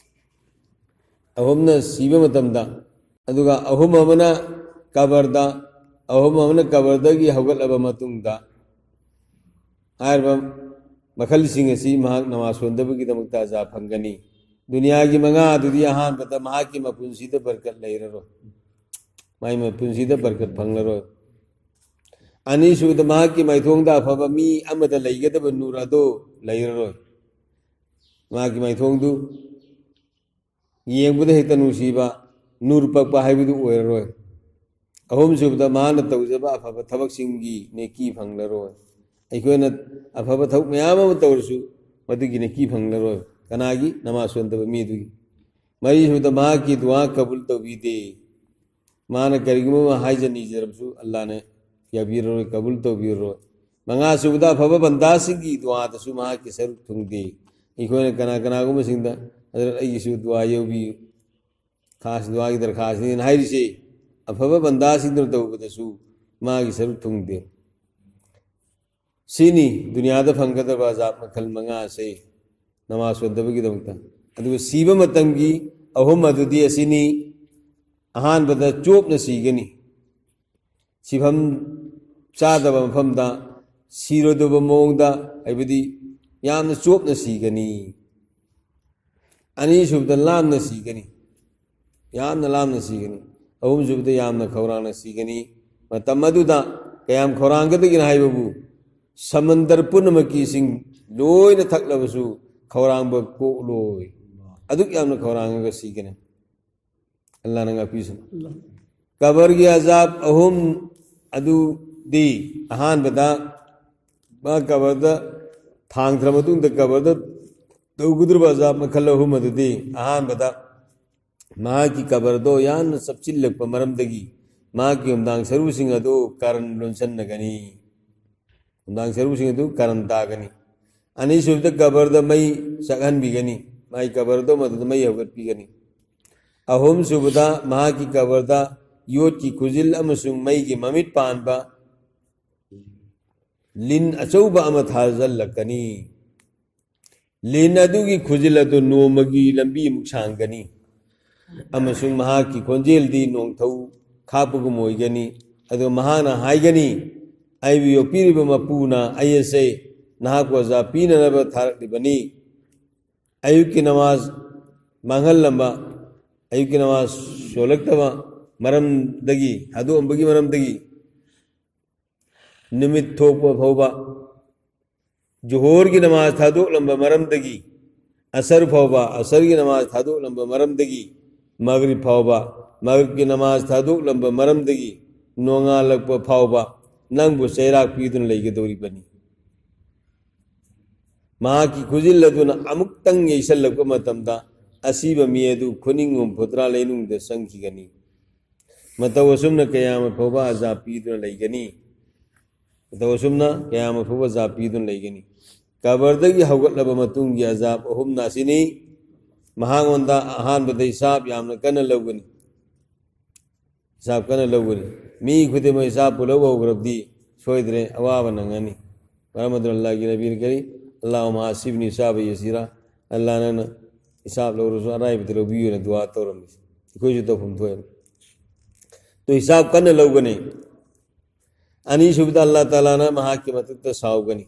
ꯑꯍꯨꯝꯅ ꯁꯤꯕ ꯃꯇꯝꯗ, ꯑꯗꯨꯒ ꯑꯍꯨꯝ ꯑꯃꯅ ꯀꯕꯔꯗ, ꯑꯍꯨꯝ ꯑꯃꯅ ꯀꯕꯔꯗꯒꯤ ꯍꯧꯒꯠꯂꯕ ꯃꯇꯨꯡꯗ, ꯍꯥꯏꯔꯤꯕ ꯃꯈꯜꯁꯤꯡ ꯑꯁꯤ ꯃꯍꯥꯛ ꯅꯃꯥꯖ ꯁꯣꯟꯗꯕꯒꯤꯗꯃꯛꯇ ꯑꯖꯥꯕ ꯐꯪꯒꯅꯤ꯫ ꯗꯨꯅꯤꯌꯥꯒꯤ ꯃꯉꯥ ꯑꯗꯨꯗꯤ ꯑꯍꯥꯟꯕꯗ ꯃꯍꯥꯛꯀꯤ ꯃꯄꯨꯟꯁꯤꯗ ꯕꯔꯀꯠ ꯂꯩꯔꯔꯣꯏ, ꯃꯥꯒꯤ ꯃꯄꯨꯟꯁꯤꯗ ꯕꯔꯀꯠ ꯐꯪꯂꯔꯣꯏ꯫ ꯑꯅꯤꯁꯨꯕꯗ ꯃꯍꯥꯛꯀꯤ ꯃꯥꯏꯊꯣꯡꯗ ꯑꯐꯕ ꯃꯤ ꯑꯃꯗ ꯂꯩꯒꯗꯕ ꯅꯨꯔ ꯑꯗꯨ ꯂꯩꯔꯔꯣꯏ꯫ ꯃꯍꯥꯛꯀꯤ ꯃꯥꯏꯊꯣꯡꯗꯨ ꯌꯦꯡꯕꯗ ꯍꯦꯛꯇ ꯅꯨꯡꯁꯤꯕ, ꯅꯨꯔ ꯄꯛꯄ ꯍꯥꯏꯕꯗꯨ ꯑꯣꯏꯔꯔꯣꯏ꯫ ꯑꯍꯨꯝꯁꯨꯕꯗ ꯃꯍꯥꯛꯅ ꯇꯧꯖꯕ ꯑꯐꯕ ꯊꯕꯛꯁꯤꯡꯒꯤ ꯅꯦꯀꯤ ꯐꯪꯂꯔꯣꯏ꯫ ꯑꯩꯈꯣꯏꯅ ꯑꯐꯕ ꯊꯕꯛ ꯃꯌꯥꯝ ꯑꯃ ꯇꯧꯔꯁꯨ ꯃꯗꯨꯒꯤ ꯅꯦꯀꯤ ꯐꯪꯂꯔꯣꯏ꯫ ꯀꯅꯥꯒꯤ? ꯅꯃꯥꯖ ꯁꯣꯟꯗꯕ ꯃꯤꯗꯨꯒꯤ꯫ ꯃꯔꯤꯁꯨꯕꯗ ꯃꯍꯥꯛꯀꯤ ꯗꯨꯋꯥ ꯀꯕꯨꯜ ꯇꯧꯕꯤꯗꯦ꯫ ꯃꯥꯅ ꯀꯔꯤꯒꯨꯝꯕ ꯑꯃ ꯍꯥꯏꯖ ꯅꯤꯖꯔꯕꯁꯨ ꯑꯜꯂꯥꯍꯅ ꯌꯥꯕꯤꯔꯔꯣꯏ, ꯀꯕꯨꯜ ꯇꯧꯕꯤꯔꯔꯣꯏ꯫ ꯃꯉꯥꯁꯨꯕꯗ ꯑꯐꯕ ꯕꯟꯗꯥꯁꯤꯡꯒꯤ ꯗꯨꯋꯥꯗꯁꯨ ꯃꯍꯥꯛꯀꯤ ꯁꯔꯨꯛ ꯊꯨꯡꯗꯦ꯫ ꯑꯩꯈꯣꯏꯅ ꯀꯅꯥ ꯀꯅꯥꯒꯨꯝꯕꯁꯤꯡꯗ, "ꯍꯖꯔꯠ, ꯑꯩꯒꯤꯁꯨ ꯗꯨꯋꯥ ꯌꯧꯕꯤꯌꯨ, ꯈꯥꯁ ꯗꯨꯋꯥꯒꯤ ꯗꯔꯈꯥꯁꯅꯤꯅ" ꯍꯥꯏꯔꯤꯁꯦ, ꯑꯐꯕ ꯕꯟꯗꯥꯁꯤꯡꯗꯨꯅ ꯇꯧꯕꯗꯁꯨ ꯃꯥꯒꯤ ꯁꯔꯨꯛ ꯊꯨꯡꯗꯦ꯫ ꯁꯤꯅꯤ ꯗꯨꯅꯤꯌꯥꯗ ꯐꯪꯒꯗꯕ ꯑꯖꯥꯕ ꯃꯈꯜ ꯃꯉꯥ ꯑꯁꯦ, ꯅꯃꯥꯖ ꯁꯣꯟꯗꯕꯒꯤꯗꯃꯛꯇ꯫ ꯑꯗꯨꯒ ꯁꯤꯕ ꯃꯇꯝꯒꯤ ꯑꯍꯨꯝ ꯑꯗꯨꯗꯤ ꯑꯁꯤꯅꯤ: ꯑꯍꯥꯟꯕꯗ ꯆꯣꯞꯅ ꯁꯤꯒꯅꯤ꯫ ꯁꯤꯐꯝ ꯆꯥꯗꯕ ꯃꯐꯝꯗ, ꯁꯤꯔꯣꯏꯗꯕ ꯃꯑꯣꯡꯗ, ꯍꯥꯏꯕꯗꯤ ꯌꯥꯝꯅ ꯆꯣꯞꯅ ꯁꯤꯒꯅꯤ꯫ ꯑꯅꯤꯁꯨꯕꯗ ꯂꯥꯝꯅ ꯁꯤꯒꯅꯤ, ꯌꯥꯝꯅ ꯂꯥꯝꯅ ꯁꯤꯒꯅꯤ꯫ ꯑꯍꯨꯝꯁꯨꯕꯗ ꯌꯥꯝꯅ ꯈꯧꯔꯥꯡꯅ ꯁꯤꯒꯅꯤ꯫ ꯃꯇꯝ ꯑꯗꯨꯗ ꯀꯌꯥꯝ ꯈꯧꯔꯥꯡꯒꯗꯒꯦꯅ ꯍꯥꯏꯕꯕꯨ, ꯁꯃꯟꯗꯔ ꯄꯨꯝꯅꯃꯛꯀꯤ ꯏꯁꯤꯡ ꯂꯣꯏꯅ ꯊꯛꯂꯕꯁꯨ ꯈꯧꯔꯥꯡꯕ ꯀꯣꯛꯂꯣꯏ꯫ ꯑꯗꯨꯛ ꯌꯥꯝꯅ ꯈꯧꯔꯥꯡꯉꯒ ꯁꯤꯒꯅꯤ꯫ ꯑꯜꯂꯥꯍꯅ ꯉꯥꯛꯄꯤꯁꯅꯨ꯫ ꯀꯕꯔꯒꯤ ꯑꯖꯥꯕ ꯑꯍꯨꯝ ꯑꯗꯨꯗꯤ, ꯑꯍꯥꯟꯕꯗ ꯃꯥ ꯀꯕꯔꯗ ꯊꯥꯡꯊꯔ ꯃꯇꯨꯡꯗ ꯀꯕꯔꯗ ꯇꯧꯒꯗꯧꯔꯤꯕ ꯑꯖꯥꯕ ꯃꯈꯜ ꯑꯍꯨꯝ ꯑꯗꯨꯗꯤ, ꯑꯍꯥꯟꯕꯗ ꯃꯍꯥꯛꯀꯤ ꯀꯕꯔꯗꯣ ꯌꯥꯝꯅ ꯆꯞꯁꯤꯜꯂꯛꯄ ꯃꯔꯝꯗꯒꯤ ꯃꯍꯥꯛꯀꯤ ꯍꯨꯝꯗꯥꯡ ꯁꯔꯨꯁꯤꯡ ꯑꯗꯨ ꯀꯔꯟ ꯂꯣꯟꯁꯤꯟꯅꯒꯅꯤ꯫ ꯍꯨꯝꯗꯥꯡ ꯁꯔꯨꯁꯤꯡ ꯑꯗꯨ ꯀꯔꯟ ꯇꯥꯒꯅꯤ꯫ ꯑꯅꯤꯁꯨꯕꯗ ꯀꯕꯔꯗ ꯃꯩ ꯆꯥꯛꯍꯟꯕꯤꯒꯅꯤ, ꯃꯥꯒꯤ ꯀꯕꯔꯗꯣ ꯃꯗꯨꯗ ꯃꯩ ꯍꯧꯒꯠꯄꯤꯒꯅꯤ꯫ ꯑꯍꯨꯝꯁꯨꯕꯗ ꯃꯍꯥꯛꯀꯤ ꯀꯕꯔꯗ ꯌꯣꯠꯀꯤ ꯈꯨꯖꯤꯜ ꯑꯃꯁꯨꯡ ꯃꯩꯒꯤ ꯃꯃꯤꯠ ꯄꯥꯟꯕ ꯂꯤꯟ ꯑꯆꯧꯕ ꯑꯃ ꯊꯥꯖꯤꯜꯂꯛꯀꯅꯤ꯫ ꯂꯤꯟ ꯑꯗꯨꯒꯤ ꯈꯨꯖꯤꯜ ꯑꯗꯨ ꯅꯣꯡꯃꯒꯤ ꯂꯝꯕꯤꯃꯨꯛ ꯁꯥꯡꯒꯅꯤ, ꯑꯃꯁꯨꯡ ꯃꯍꯥꯛꯀꯤ ꯈꯣꯟꯖꯦꯜꯗꯤ ꯅꯣꯡꯊꯧ ꯈꯥꯛꯄꯒꯨꯝ ꯑꯣꯏꯒꯅꯤ꯫ ꯑꯗꯨꯒ ꯃꯍꯥꯛꯅ ꯍꯥꯏꯒꯅꯤ, "ꯑꯩꯕꯨ ꯌꯣꯛꯄꯤꯔꯤꯕ ꯃꯄꯨꯅ ꯑꯩ ꯑꯁꯦ ꯅꯍꯥꯛꯄꯨ ꯑꯖꯥ ꯄꯤꯅꯅꯕ ꯊꯥꯔꯛꯂꯤꯕꯅꯤ"꯫ ꯑꯌꯨꯛꯀꯤ ꯅꯃꯥꯖ ꯃꯥꯡꯍꯜꯂꯝꯕ, ꯑꯌꯨꯛꯀꯤ ꯅꯃꯥꯖ ꯁꯣꯜꯂꯛꯇꯕ ꯃꯔꯝꯗꯒꯤ, ꯊꯥꯗꯣꯛꯑꯝꯕꯒꯤ ꯃꯔꯝꯗꯒꯤ, ꯅꯨꯃꯤꯠ ꯊꯣꯛꯄ ꯐꯥꯎꯕ, ꯖꯨꯍꯣꯔꯒꯤ ꯅꯃꯥꯖ ꯊꯥꯗꯣꯛꯂꯝꯕ ꯃꯔꯝꯗꯒꯤ, ꯑꯁꯔ ꯐꯥꯎꯕ, ꯑꯁꯔꯒꯤ ꯅꯃꯥꯖ ꯊꯥꯗꯣꯛꯂꯝꯕ ꯃꯔꯝꯗꯒꯤ, ꯃꯒꯔꯤꯕ ꯐꯥꯎꯕ, ꯃꯒꯔꯤꯕꯀꯤ ꯅꯃꯥꯖ ꯊꯥꯗꯣꯛꯂꯝꯕ ꯃꯔꯝꯗꯒꯤ, ꯅꯣꯡꯉꯥꯜꯂꯛꯄ ꯐꯥꯎꯕ ꯅꯪꯕꯨ ꯆꯩꯔꯥꯛ ꯄꯤꯗꯨꯅ ꯂꯩꯒꯗꯧꯔꯤꯕꯅꯤ꯫ ꯃꯍꯥꯛꯀꯤ ꯈꯨꯖꯤꯜ ꯑꯗꯨꯅ ꯑꯃꯨꯛꯇꯪ ꯌꯩꯁꯜꯂꯛꯄ ꯃꯇꯝꯗ, ꯑꯁꯤꯕ ꯃꯤ ꯑꯗꯨ ꯈꯨꯅꯤꯡ ꯍꯨꯝꯐꯨꯇꯔꯥ ꯂꯩꯅꯨꯡꯗ ꯆꯪꯈꯤꯒꯅꯤ꯫ ꯃꯇꯧ ꯑꯁꯨꯝꯅ ꯀꯌꯥꯃꯠ ꯐꯥꯎꯕ ꯑꯖꯥꯕ ꯄꯤꯗꯨꯅ ꯂꯩꯒꯅꯤ꯫ ꯃꯇꯧ ꯑꯁꯨꯝꯅ ꯀꯌꯥꯃꯠ ꯐꯥꯎꯕ ꯑꯖꯥꯕ ꯄꯤꯗꯨꯅ ꯂꯩꯒꯅꯤ꯫ ꯀꯕꯔꯗꯒꯤ ꯍꯧꯒꯠꯂꯕ ꯃꯇꯨꯡꯒꯤ ꯑꯖꯥꯕ ꯑꯍꯨꯝꯅ ꯑꯁꯤꯅꯤ: ꯃꯍꯥꯛꯉꯣꯟꯗ ꯑꯍꯥꯟꯕꯗ ꯍꯤꯁꯥꯕ ꯌꯥꯝꯅ ꯀꯟꯅ ꯂꯧꯒꯅꯤ꯫ ꯍꯤꯁꯥꯕ ꯀꯟꯅ ꯂꯧꯒꯅꯤ꯫ ꯃꯤ ꯈꯨꯗꯤꯡꯃꯛ ꯍꯤꯁꯥꯕ ꯄꯨꯂꯞ ꯍꯧꯈ꯭ꯔꯕꯗꯤ ꯁꯣꯏꯗ꯭ꯔꯦ, ꯑꯋꯥꯕ ꯅꯪꯉꯅꯤ꯫ ꯃꯔꯝ ꯑꯗꯨꯅ ꯑꯜꯂꯥꯍꯒꯤ ꯅꯕꯤꯅ ꯀꯔꯤ, "ꯑꯜꯂꯥꯍꯨꯝꯃ ꯍꯥꯁꯤꯕꯅꯤ ꯍꯤꯁꯥꯕ ꯌꯁꯤꯔꯥ", "ꯑꯜꯂꯥꯍ, ꯅꯪꯅ ꯍꯤꯁꯥꯕ ꯂꯧꯔꯁꯨ ꯑꯔꯥꯏꯕꯗ ꯂꯧꯕꯤꯌꯨꯅ" ꯗꯨꯋꯥ ꯇꯧꯔꯝꯃꯤ꯫ ꯑꯩꯈꯣꯏꯁꯨ ꯇꯧꯐꯝ ꯊꯣꯛꯑꯦ꯫ ꯇꯨ ꯍꯤꯁꯥꯕ ꯀꯟꯅ ꯂꯧꯒꯅꯤ꯫ ꯑꯅꯤꯁꯨꯕꯗ ꯑꯜꯂꯥ ꯇꯥꯂꯥꯅ ꯃꯍꯥꯛꯀꯤ ꯃꯊꯛꯇ ꯁꯥꯎꯒꯅꯤ꯫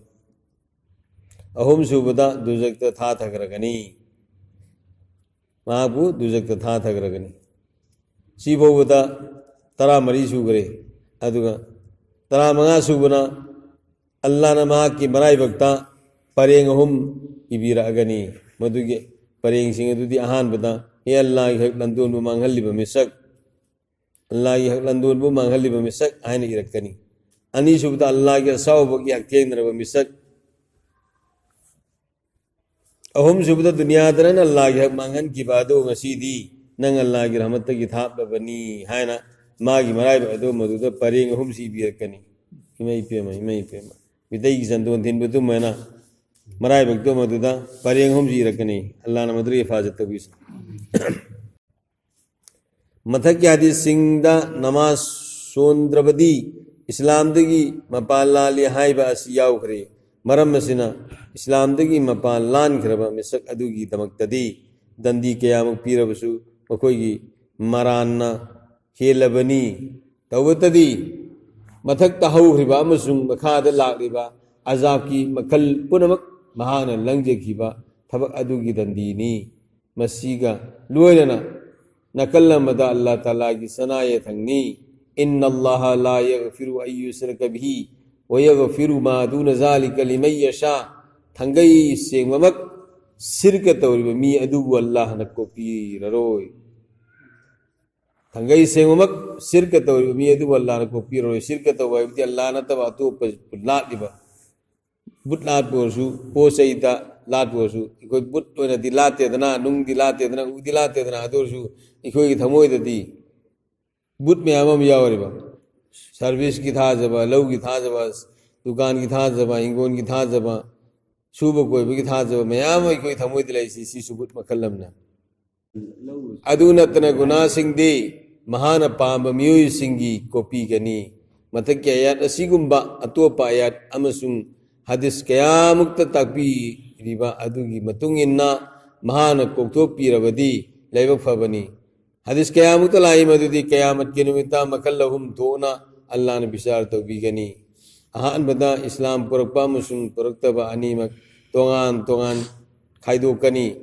ꯑꯍꯨꯝꯁꯨꯕꯗ ꯗꯨꯖꯛꯇ ꯊꯥꯊꯈ꯭ꯔꯒꯅꯤ꯫ ꯃꯍꯥꯛꯄꯨ ꯗꯨꯖꯛꯇ ꯊꯥꯊꯈ꯭ꯔꯒꯅꯤ꯫ ꯁꯤꯐꯥꯎꯕꯗ ꯇꯔꯥꯃꯔꯤ ꯁꯨꯈ꯭ꯔꯦ꯫ ꯑꯗꯨꯒ ꯇꯔꯥꯃꯉꯥ ꯁꯨꯕꯅ ꯑꯜꯂꯥꯅ ꯃꯍꯥꯛꯀꯤ ꯃꯔꯥꯏꯕꯛꯇ ꯄꯔꯦꯡ ꯑꯍꯨꯝ ꯏꯕꯤꯔꯛꯑꯒꯅꯤ꯫ ꯃꯗꯨꯒꯤ ꯄꯔꯦꯡꯁꯤꯡ ꯑꯗꯨꯗꯤ ꯑꯍꯥꯟꯕꯗ, ꯍꯦ ꯑꯜꯂꯥꯒꯤ ꯍꯛ ꯂꯟꯗꯣꯟꯕꯨ ꯃꯥꯡꯍꯜꯂꯤꯕ ꯃꯤꯁꯛ, ꯑꯜꯂꯥꯒꯤ ꯍꯛ ꯂꯟꯗꯣꯟꯕꯨ ꯃꯥꯡꯍꯜꯂꯤꯕ ꯃꯤꯁꯛ ꯍꯥꯏꯅ ꯏꯔꯛꯀꯅꯤ꯫ ꯑꯅꯤꯁꯨꯕꯗ ꯑꯜꯂꯥꯒꯤ ꯑꯁꯥꯎꯕꯒꯤ ꯍꯛꯊꯦꯡꯅꯔꯕ ꯃꯤꯁꯛ꯫ ꯑꯍꯨꯝꯁꯨꯕꯗ ꯗꯨꯅꯤꯌꯥꯗ ꯅꯪꯅ ꯑꯜꯂꯥꯒꯤ ꯍꯛ ꯃꯥꯡꯍꯟꯈꯤꯕ ꯑꯗꯨ ꯉꯁꯤꯗꯤ ꯅꯪ ꯑꯜꯂꯥꯒꯤ ꯔꯍꯃꯠꯇꯒꯤ ꯊꯥꯞꯂꯕꯅꯤ ꯍꯥꯏꯅ ꯃꯥꯒꯤ ꯃꯔꯥꯏꯕꯛ ꯑꯗꯨ ꯃꯗꯨꯗ ꯄꯔꯦꯡ ꯑꯍꯨꯝꯁꯤ ꯏꯕꯤꯔꯛꯀꯅꯤ꯫ ꯏꯃꯩ ꯄꯦꯝꯃ, ꯏꯃꯩ ꯄꯦꯝꯃ꯫ ꯃꯤꯇꯩꯒꯤ ꯆꯟꯗꯣꯟ ꯊꯤꯟꯕ ꯑꯗꯨꯃꯥꯏꯅ ꯃꯔꯥꯏꯕꯛꯇꯣ ꯃꯗꯨꯗ ꯄꯔꯦꯡ ꯑꯍꯨꯝꯁꯤ ꯏꯔꯛꯀꯅꯤ꯫ ꯑꯜꯂꯥꯅ ꯃꯗꯨꯗꯒꯤ ꯍꯤꯐꯥꯖꯠ ꯇꯧꯕꯤꯁꯅꯨ꯫ ꯃꯊꯛꯀꯤ ꯍꯗꯤꯁꯁꯤꯡꯗ ꯅꯃꯥꯖ ꯁꯣꯟꯗ꯭ꯔꯕꯗꯤ ꯏꯁꯂꯥꯝꯗꯒꯤ ꯃꯄꯥꯟ ꯂꯥꯜꯂꯤ ꯍꯥꯏꯕ ꯑꯁꯤ ꯌꯥꯎꯈ꯭ꯔꯦ꯫ ꯃꯔꯝ ꯑꯁꯤꯅ ꯏꯁꯂꯥꯝꯗꯒꯤ ꯃꯄꯥꯟ ꯂꯥꯟꯈ꯭ꯔꯕ ꯃꯤꯁꯛ ꯑꯗꯨꯒꯤꯗꯃꯛꯇꯗꯤ ꯗꯟꯗꯤ ꯀꯌꯥꯃꯨꯛ ꯄꯤꯔꯕꯁꯨ ꯃꯈꯣꯏꯒꯤ ꯃꯔꯥꯟꯅ ꯍꯦꯜꯂꯕꯅꯤ꯫ ꯇꯧꯕꯇꯗꯤ ꯃꯊꯛꯇ ꯍꯧꯈ꯭ꯔꯤꯕ ꯑꯃꯁꯨꯡ ꯃꯈꯥꯗ ꯂꯥꯛꯂꯤꯕ ꯑꯖꯥꯕꯀꯤ ꯃꯈꯜ ꯄꯨꯝꯅꯃꯛ ꯃꯍꯥꯛꯅ ꯂꯪꯖꯈꯤꯕ ꯊꯕꯛ ꯑꯗꯨꯒꯤ ꯗꯟꯗꯤꯅꯤ꯫ ꯃꯁꯤꯒ ꯂꯣꯏꯅꯅ ꯅꯥꯀꯜ ꯑꯃꯗ ꯑꯜꯂꯥ ꯇꯥꯂꯥꯒꯤ ꯆꯅꯥ ꯌꯥꯊꯪꯅꯤ꯫ "ꯏꯟꯅ ꯑꯜꯂꯥꯍ ꯂꯥ ꯌꯒꯐꯤꯔꯨ ꯑꯟ ꯌꯨꯁ꯭ꯔꯀ ꯕꯤꯍꯤ ꯋ ꯌꯒꯐꯤꯔꯨ ꯃꯥ ꯗꯨꯅ ꯖꯥꯂꯤꯀ ꯂꯤꯃꯟ ꯌꯁꯥ"꯫ ꯊꯥꯡꯒꯩ ꯁꯦꯡꯕꯃꯛ ꯁꯤꯔꯀ ꯇꯧꯔꯤꯕ ꯃꯤ ꯑꯗꯨꯕꯨ ꯑꯜꯂꯥꯍꯅ ꯀꯣꯛꯄꯤꯔꯔꯣꯏ꯫ ꯊꯥꯡꯒꯩ ꯁꯦꯡꯕꯃꯛ ꯁꯤꯔꯀ ꯇꯧꯔꯤꯕ ꯃꯤ ꯑꯗꯨꯕꯨ ꯑꯜꯂꯥꯍꯅ ꯀꯣꯛꯄꯤꯔꯔꯣꯏ꯫ ꯁꯤꯔꯀ ꯇꯧꯕ ꯍꯥꯏꯕꯗꯤ ꯑꯜꯂꯥꯍ ꯅꯠꯇꯕ ꯑꯇꯣꯞꯄ ꯂꯥꯠꯂꯤꯕ, ꯕꯨꯠ ꯂꯥꯠꯄ ꯑꯣꯏꯔꯁꯨ, ꯄꯣꯠ ꯆꯩꯗ ꯂꯥꯠꯄ ꯑꯣꯏꯔꯁꯨ, ꯑꯩꯈꯣꯏ ꯕꯨꯠ ꯑꯣꯏꯅꯗꯤ ꯂꯥꯠꯇꯦꯗꯅ, ꯅꯨꯡꯗꯤ ꯂꯥꯠꯇꯦꯗꯅ, ꯎꯗꯤ ꯂꯥꯠꯇꯦꯗꯅ, ꯑꯗꯨ ꯑꯣꯏꯔꯁꯨ ꯑꯩꯈꯣꯏꯒꯤ ꯊꯃꯣꯏꯗꯗꯤ ꯕꯨꯠ ꯃꯌꯥꯝ ꯑꯃ ꯌꯥꯎꯔꯤꯕ꯫ ꯁꯥꯔꯚꯤꯁꯀꯤ ꯊꯥꯖꯕ, ꯂꯧꯒꯤ ꯊꯥꯖꯕ, ꯗꯨꯀꯥꯟꯒꯤ ꯊꯥꯖꯕ, ꯍꯤꯡꯒꯣꯜꯒꯤ ꯊꯥꯖꯕ, ꯁꯨꯕ ꯀꯣꯏꯕꯒꯤ ꯊꯥꯖꯕ ꯃꯌꯥꯝ ꯑꯃ ꯑꯩꯈꯣꯏ ꯊꯃꯣꯏꯗ ꯂꯩꯔꯤꯁꯤ, ꯁꯤꯁꯨ ꯕꯨꯠ ꯃꯈꯜ ꯑꯃꯅꯤ꯫ ꯑꯗꯨ ꯅꯠꯇꯅ ꯒꯨꯅꯥꯁꯤꯡꯗꯤ ꯃꯍꯥꯛꯅ ꯄꯥꯝꯕ ꯃꯤꯑꯣꯏꯁꯤꯡꯒꯤ ꯀꯣꯛꯄꯤꯒꯅꯤ꯫ ꯃꯊꯛꯀꯤ ꯑꯌꯥꯠ ꯑꯁꯤꯒꯨꯝꯕ ꯑꯇꯣꯞꯄ ꯑꯌꯥꯠ ꯑꯃꯁꯨꯡ ꯍꯗꯤꯁ ꯀꯌꯥꯃꯨꯛꯇ ꯇꯥꯛꯄꯤꯔꯤꯕ ꯑꯗꯨꯒꯤ ꯃꯇꯨꯡ ꯏꯟꯅ ꯃꯍꯥꯛꯅ ꯀꯣꯛꯊꯣꯛꯄꯤꯔꯕꯗꯤ ꯂꯥꯏꯕꯛ ꯐꯕꯅꯤ꯫ ꯍꯗꯤꯁ ꯀꯌꯥꯃꯨꯛꯇ ꯂꯥꯛꯏ, ꯃꯗꯨꯗꯤ ꯀꯌꯥꯃꯠꯀꯤ ꯅꯨꯃꯤꯠꯇ ꯃꯈꯜ ꯑꯍꯨꯝ ꯊꯣꯛꯅ ꯑꯜꯂꯥꯍꯅ ꯕꯤꯆꯥꯔ ꯇꯧꯕꯤꯒꯅꯤ꯫ ꯑꯍꯥꯟꯕꯗ ꯏꯁꯂꯥꯝ ꯄꯨꯔꯛꯄ ꯑꯃꯁꯨꯡ ꯄꯨꯔꯛꯇꯕ ꯑꯅꯤꯃꯛ ꯇꯣꯉꯥꯟ ꯇꯣꯉꯥꯟ ꯈꯥꯏꯗꯣꯛꯀꯅꯤ꯫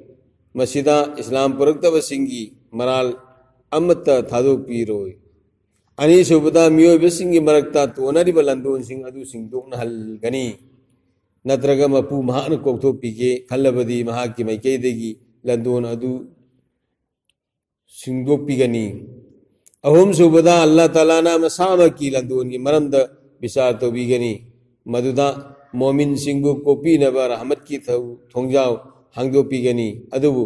ꯃꯁꯤꯗ ꯏꯁꯂꯥꯝ ꯄꯨꯔꯛꯇꯕꯁꯤꯡꯒꯤ ꯃꯔꯥꯜ ꯑꯃꯠꯇ ꯊꯥꯗꯣꯛꯄꯤꯔꯣꯏ꯫ ꯑꯅꯤꯁꯨꯕꯗ ꯃꯤꯑꯣꯏꯕꯁꯤꯡꯒꯤ ꯃꯔꯛꯇ ꯇꯣꯟꯅꯔꯤꯕ ꯂꯟꯗꯣꯟꯁꯤꯡ ꯑꯗꯨ ꯁꯤꯡꯗꯣꯛꯅꯍꯜꯒꯅꯤ꯫ ꯅꯠꯇ꯭ꯔꯒ ꯃꯄꯨ ꯃꯍꯥꯛꯅ ꯀꯣꯛꯊꯣꯛꯄꯤꯒꯦ ꯈꯜꯂꯕꯗꯤ ꯃꯍꯥꯛꯀꯤ ꯃꯥꯏꯀꯩꯗꯒꯤ ꯂꯟꯗꯣꯟ ꯑꯗꯨ ꯁꯤꯡꯗꯣꯛꯄꯤꯒꯅꯤ꯫ ꯑꯍꯨꯝꯁꯨꯕꯗ ꯑꯜꯂꯥ ꯇꯥꯂꯥꯅ ꯃꯁꯥꯃꯛꯀꯤ ꯂꯟꯗꯣꯟꯒꯤ ꯃꯔꯝꯗ ꯕꯤꯆꯥꯔ ꯇꯧꯕꯤꯒꯅꯤ, ꯃꯗꯨꯗ ꯃꯣꯃꯤꯟꯁꯤꯡꯕꯨ ꯀꯣꯛꯄꯤꯅꯕ ꯔꯍꯃꯠꯀꯤ ꯊꯧ-, ꯊꯣꯡꯖꯥꯎ ꯍꯥꯡꯗꯣꯛꯄꯤꯒꯅꯤ꯫ ꯑꯗꯨꯕꯨ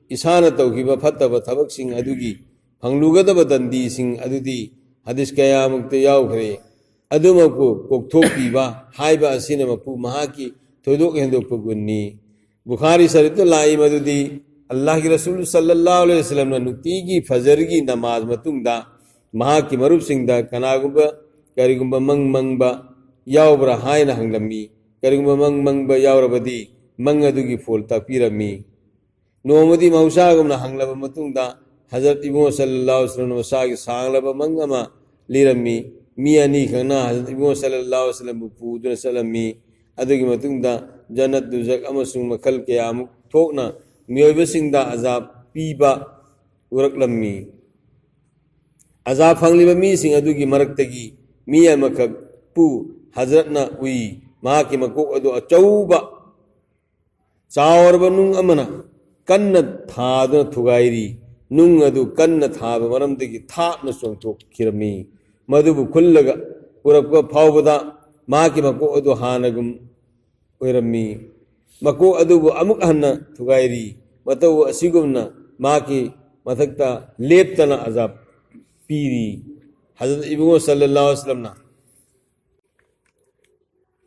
ꯏꯁꯥꯅ ꯇꯧꯈꯤꯕ ꯐꯠꯇꯕ ꯊꯕꯛꯁꯤꯡ ꯑꯗꯨꯒꯤ ꯐꯪꯂꯨꯒꯗꯕ ꯗꯟꯗꯤꯁꯤꯡ ꯑꯗꯨꯗꯤ ꯍꯗꯤꯁ ꯀꯌꯥꯃꯨꯛꯇ ꯌꯥꯎꯈ꯭ꯔꯦ꯫ ꯑꯗꯨꯃꯛꯄꯨ ꯀꯣꯛꯊꯣꯛꯄꯤꯕ ꯍꯥꯏꯕ ꯑꯁꯤꯅ ꯃꯄꯨ ꯃꯍꯥꯛꯀꯤ ꯊꯣꯏꯗꯣꯛ ꯍꯦꯟꯗꯣꯛꯄ ꯒꯨꯟꯅꯤ꯫ ꯕꯨꯈꯥꯔꯤ ꯁꯔꯤꯐꯇ ꯂꯥꯛꯏ ꯃꯗꯨꯗꯤ ꯑꯜꯂꯥꯍꯒꯤ ꯔꯁꯨꯜ ꯁꯜꯂꯜꯂꯥꯍꯨ ꯑꯂꯩꯍꯤ ꯋꯁꯜꯂꯝꯅ ꯅꯨꯡꯇꯤꯒꯤ ꯐꯖꯔꯒꯤ ꯅꯃꯥꯖ ꯃꯇꯨꯡꯗ ꯃꯍꯥꯛꯀꯤ ꯃꯔꯨꯞꯁꯤꯡꯗ ꯀꯅꯥꯒꯨꯝꯕ ꯀꯔꯤꯒꯨꯝꯕ ꯃꯪ ꯃꯪꯕ ꯌꯥꯎꯕ꯭ꯔꯥ ꯍꯥꯏꯅ ꯍꯪꯂꯝꯃꯤ꯫ ꯀꯔꯤꯒꯨꯝꯕ ꯃꯪ ꯃꯪꯕ ꯌꯥꯎꯔꯕꯗꯤ ꯃꯪ ꯑꯗꯨꯒꯤ ꯐꯣꯜ ꯇꯥꯛꯄꯤꯔꯝꯃꯤ꯫ ꯅꯣꯡꯃꯗꯤ ꯃꯍꯧꯁꯥꯒꯨꯝꯅ ꯍꯪꯂꯕ ꯃꯇꯨꯡꯗ ꯍꯖꯔꯠ ꯏꯕꯨꯡꯉꯣ ꯁꯜꯂꯜꯂꯥꯍꯨ ꯑꯂꯩꯍꯤ ꯋꯁꯜꯂꯝꯅ ꯃꯁꯥꯒꯤ ꯁꯥꯡꯂꯕ ꯃꯪ ꯑꯃ ꯂꯤꯔꯝꯃꯤ꯫ ꯃꯤ ꯑꯅꯤꯈꯛꯅ ꯍꯖꯔꯠ ꯏꯕꯨꯡꯉꯣ ꯁꯜꯂꯜꯂꯥꯍꯨ ꯑꯂꯩꯍꯤ ꯋꯁꯜꯂꯝꯕꯨ ꯄꯨꯗꯨꯅ ꯆꯠꯂꯝꯃꯤ꯫ ꯑꯗꯨꯒꯤ ꯃꯇꯨꯡꯗ ꯖꯟꯅꯠ, ꯗꯨꯖꯈ ꯑꯃꯁꯨꯡ ꯃꯈꯜ ꯀꯌꯥꯃꯨꯛ ꯊꯣꯛꯅ ꯃꯤꯑꯣꯏꯕꯁꯤꯡꯗ ꯑꯖꯥꯕ ꯄꯤꯕ ꯎꯔꯛꯂꯝꯃꯤ꯫ ꯑꯖꯥꯕ ꯐꯪꯂꯤꯕ ꯃꯤꯁꯤꯡ ꯑꯗꯨꯒꯤ ꯃꯔꯛꯇꯒꯤ ꯃꯤ ꯑꯃꯈꯛꯄꯨ ꯍꯖꯔꯠꯅ ꯎꯏ꯫ ꯃꯍꯥꯛꯀꯤ ꯃꯀꯣꯛ ꯑꯗꯨ ꯑꯆꯧꯕ ꯆꯥꯎꯔꯕ ꯅꯨꯡ ꯑꯃꯅ ꯀꯟꯅ ꯊꯥꯗꯨꯅ ꯊꯨꯒꯥꯏꯔꯤ꯫ ꯅꯨꯡ ꯑꯗꯨ ꯀꯟꯅ ꯊꯥꯕ ꯃꯔꯝꯗꯒꯤ ꯊꯥꯞꯅ ꯆꯣꯡꯊꯣꯛꯈꯤꯔꯝꯃꯤ꯫ ꯃꯗꯨꯕꯨ ꯈꯨꯜꯂꯒ ꯄꯨꯔꯛꯄ ꯐꯥꯎꯕꯗ ꯃꯍꯥꯛꯀꯤ ꯃꯀꯣꯛ ꯑꯗꯨ ꯍꯥꯟꯅꯒꯨꯝ ꯑꯣꯏꯔꯝꯃꯤ꯫ ꯃꯀꯣꯛ ꯑꯗꯨꯕꯨ ꯑꯃꯨꯛ ꯍꯟꯅ ꯊꯨꯒꯥꯏꯔꯤ꯫ ꯃꯇꯧ ꯑꯁꯤꯒꯨꯝꯅ ꯃꯍꯥꯛꯀꯤ ꯃꯊꯛꯇ ꯂꯦꯞꯇꯅ ꯑꯖꯥꯕ ꯄꯤꯔꯤ꯫ ꯍꯖꯔꯠ ꯏꯕꯨꯡꯉꯣ ꯁꯜꯂꯜꯂꯥꯍꯨ ꯑꯂꯩꯍꯤ ꯋꯁꯜꯂꯝꯅ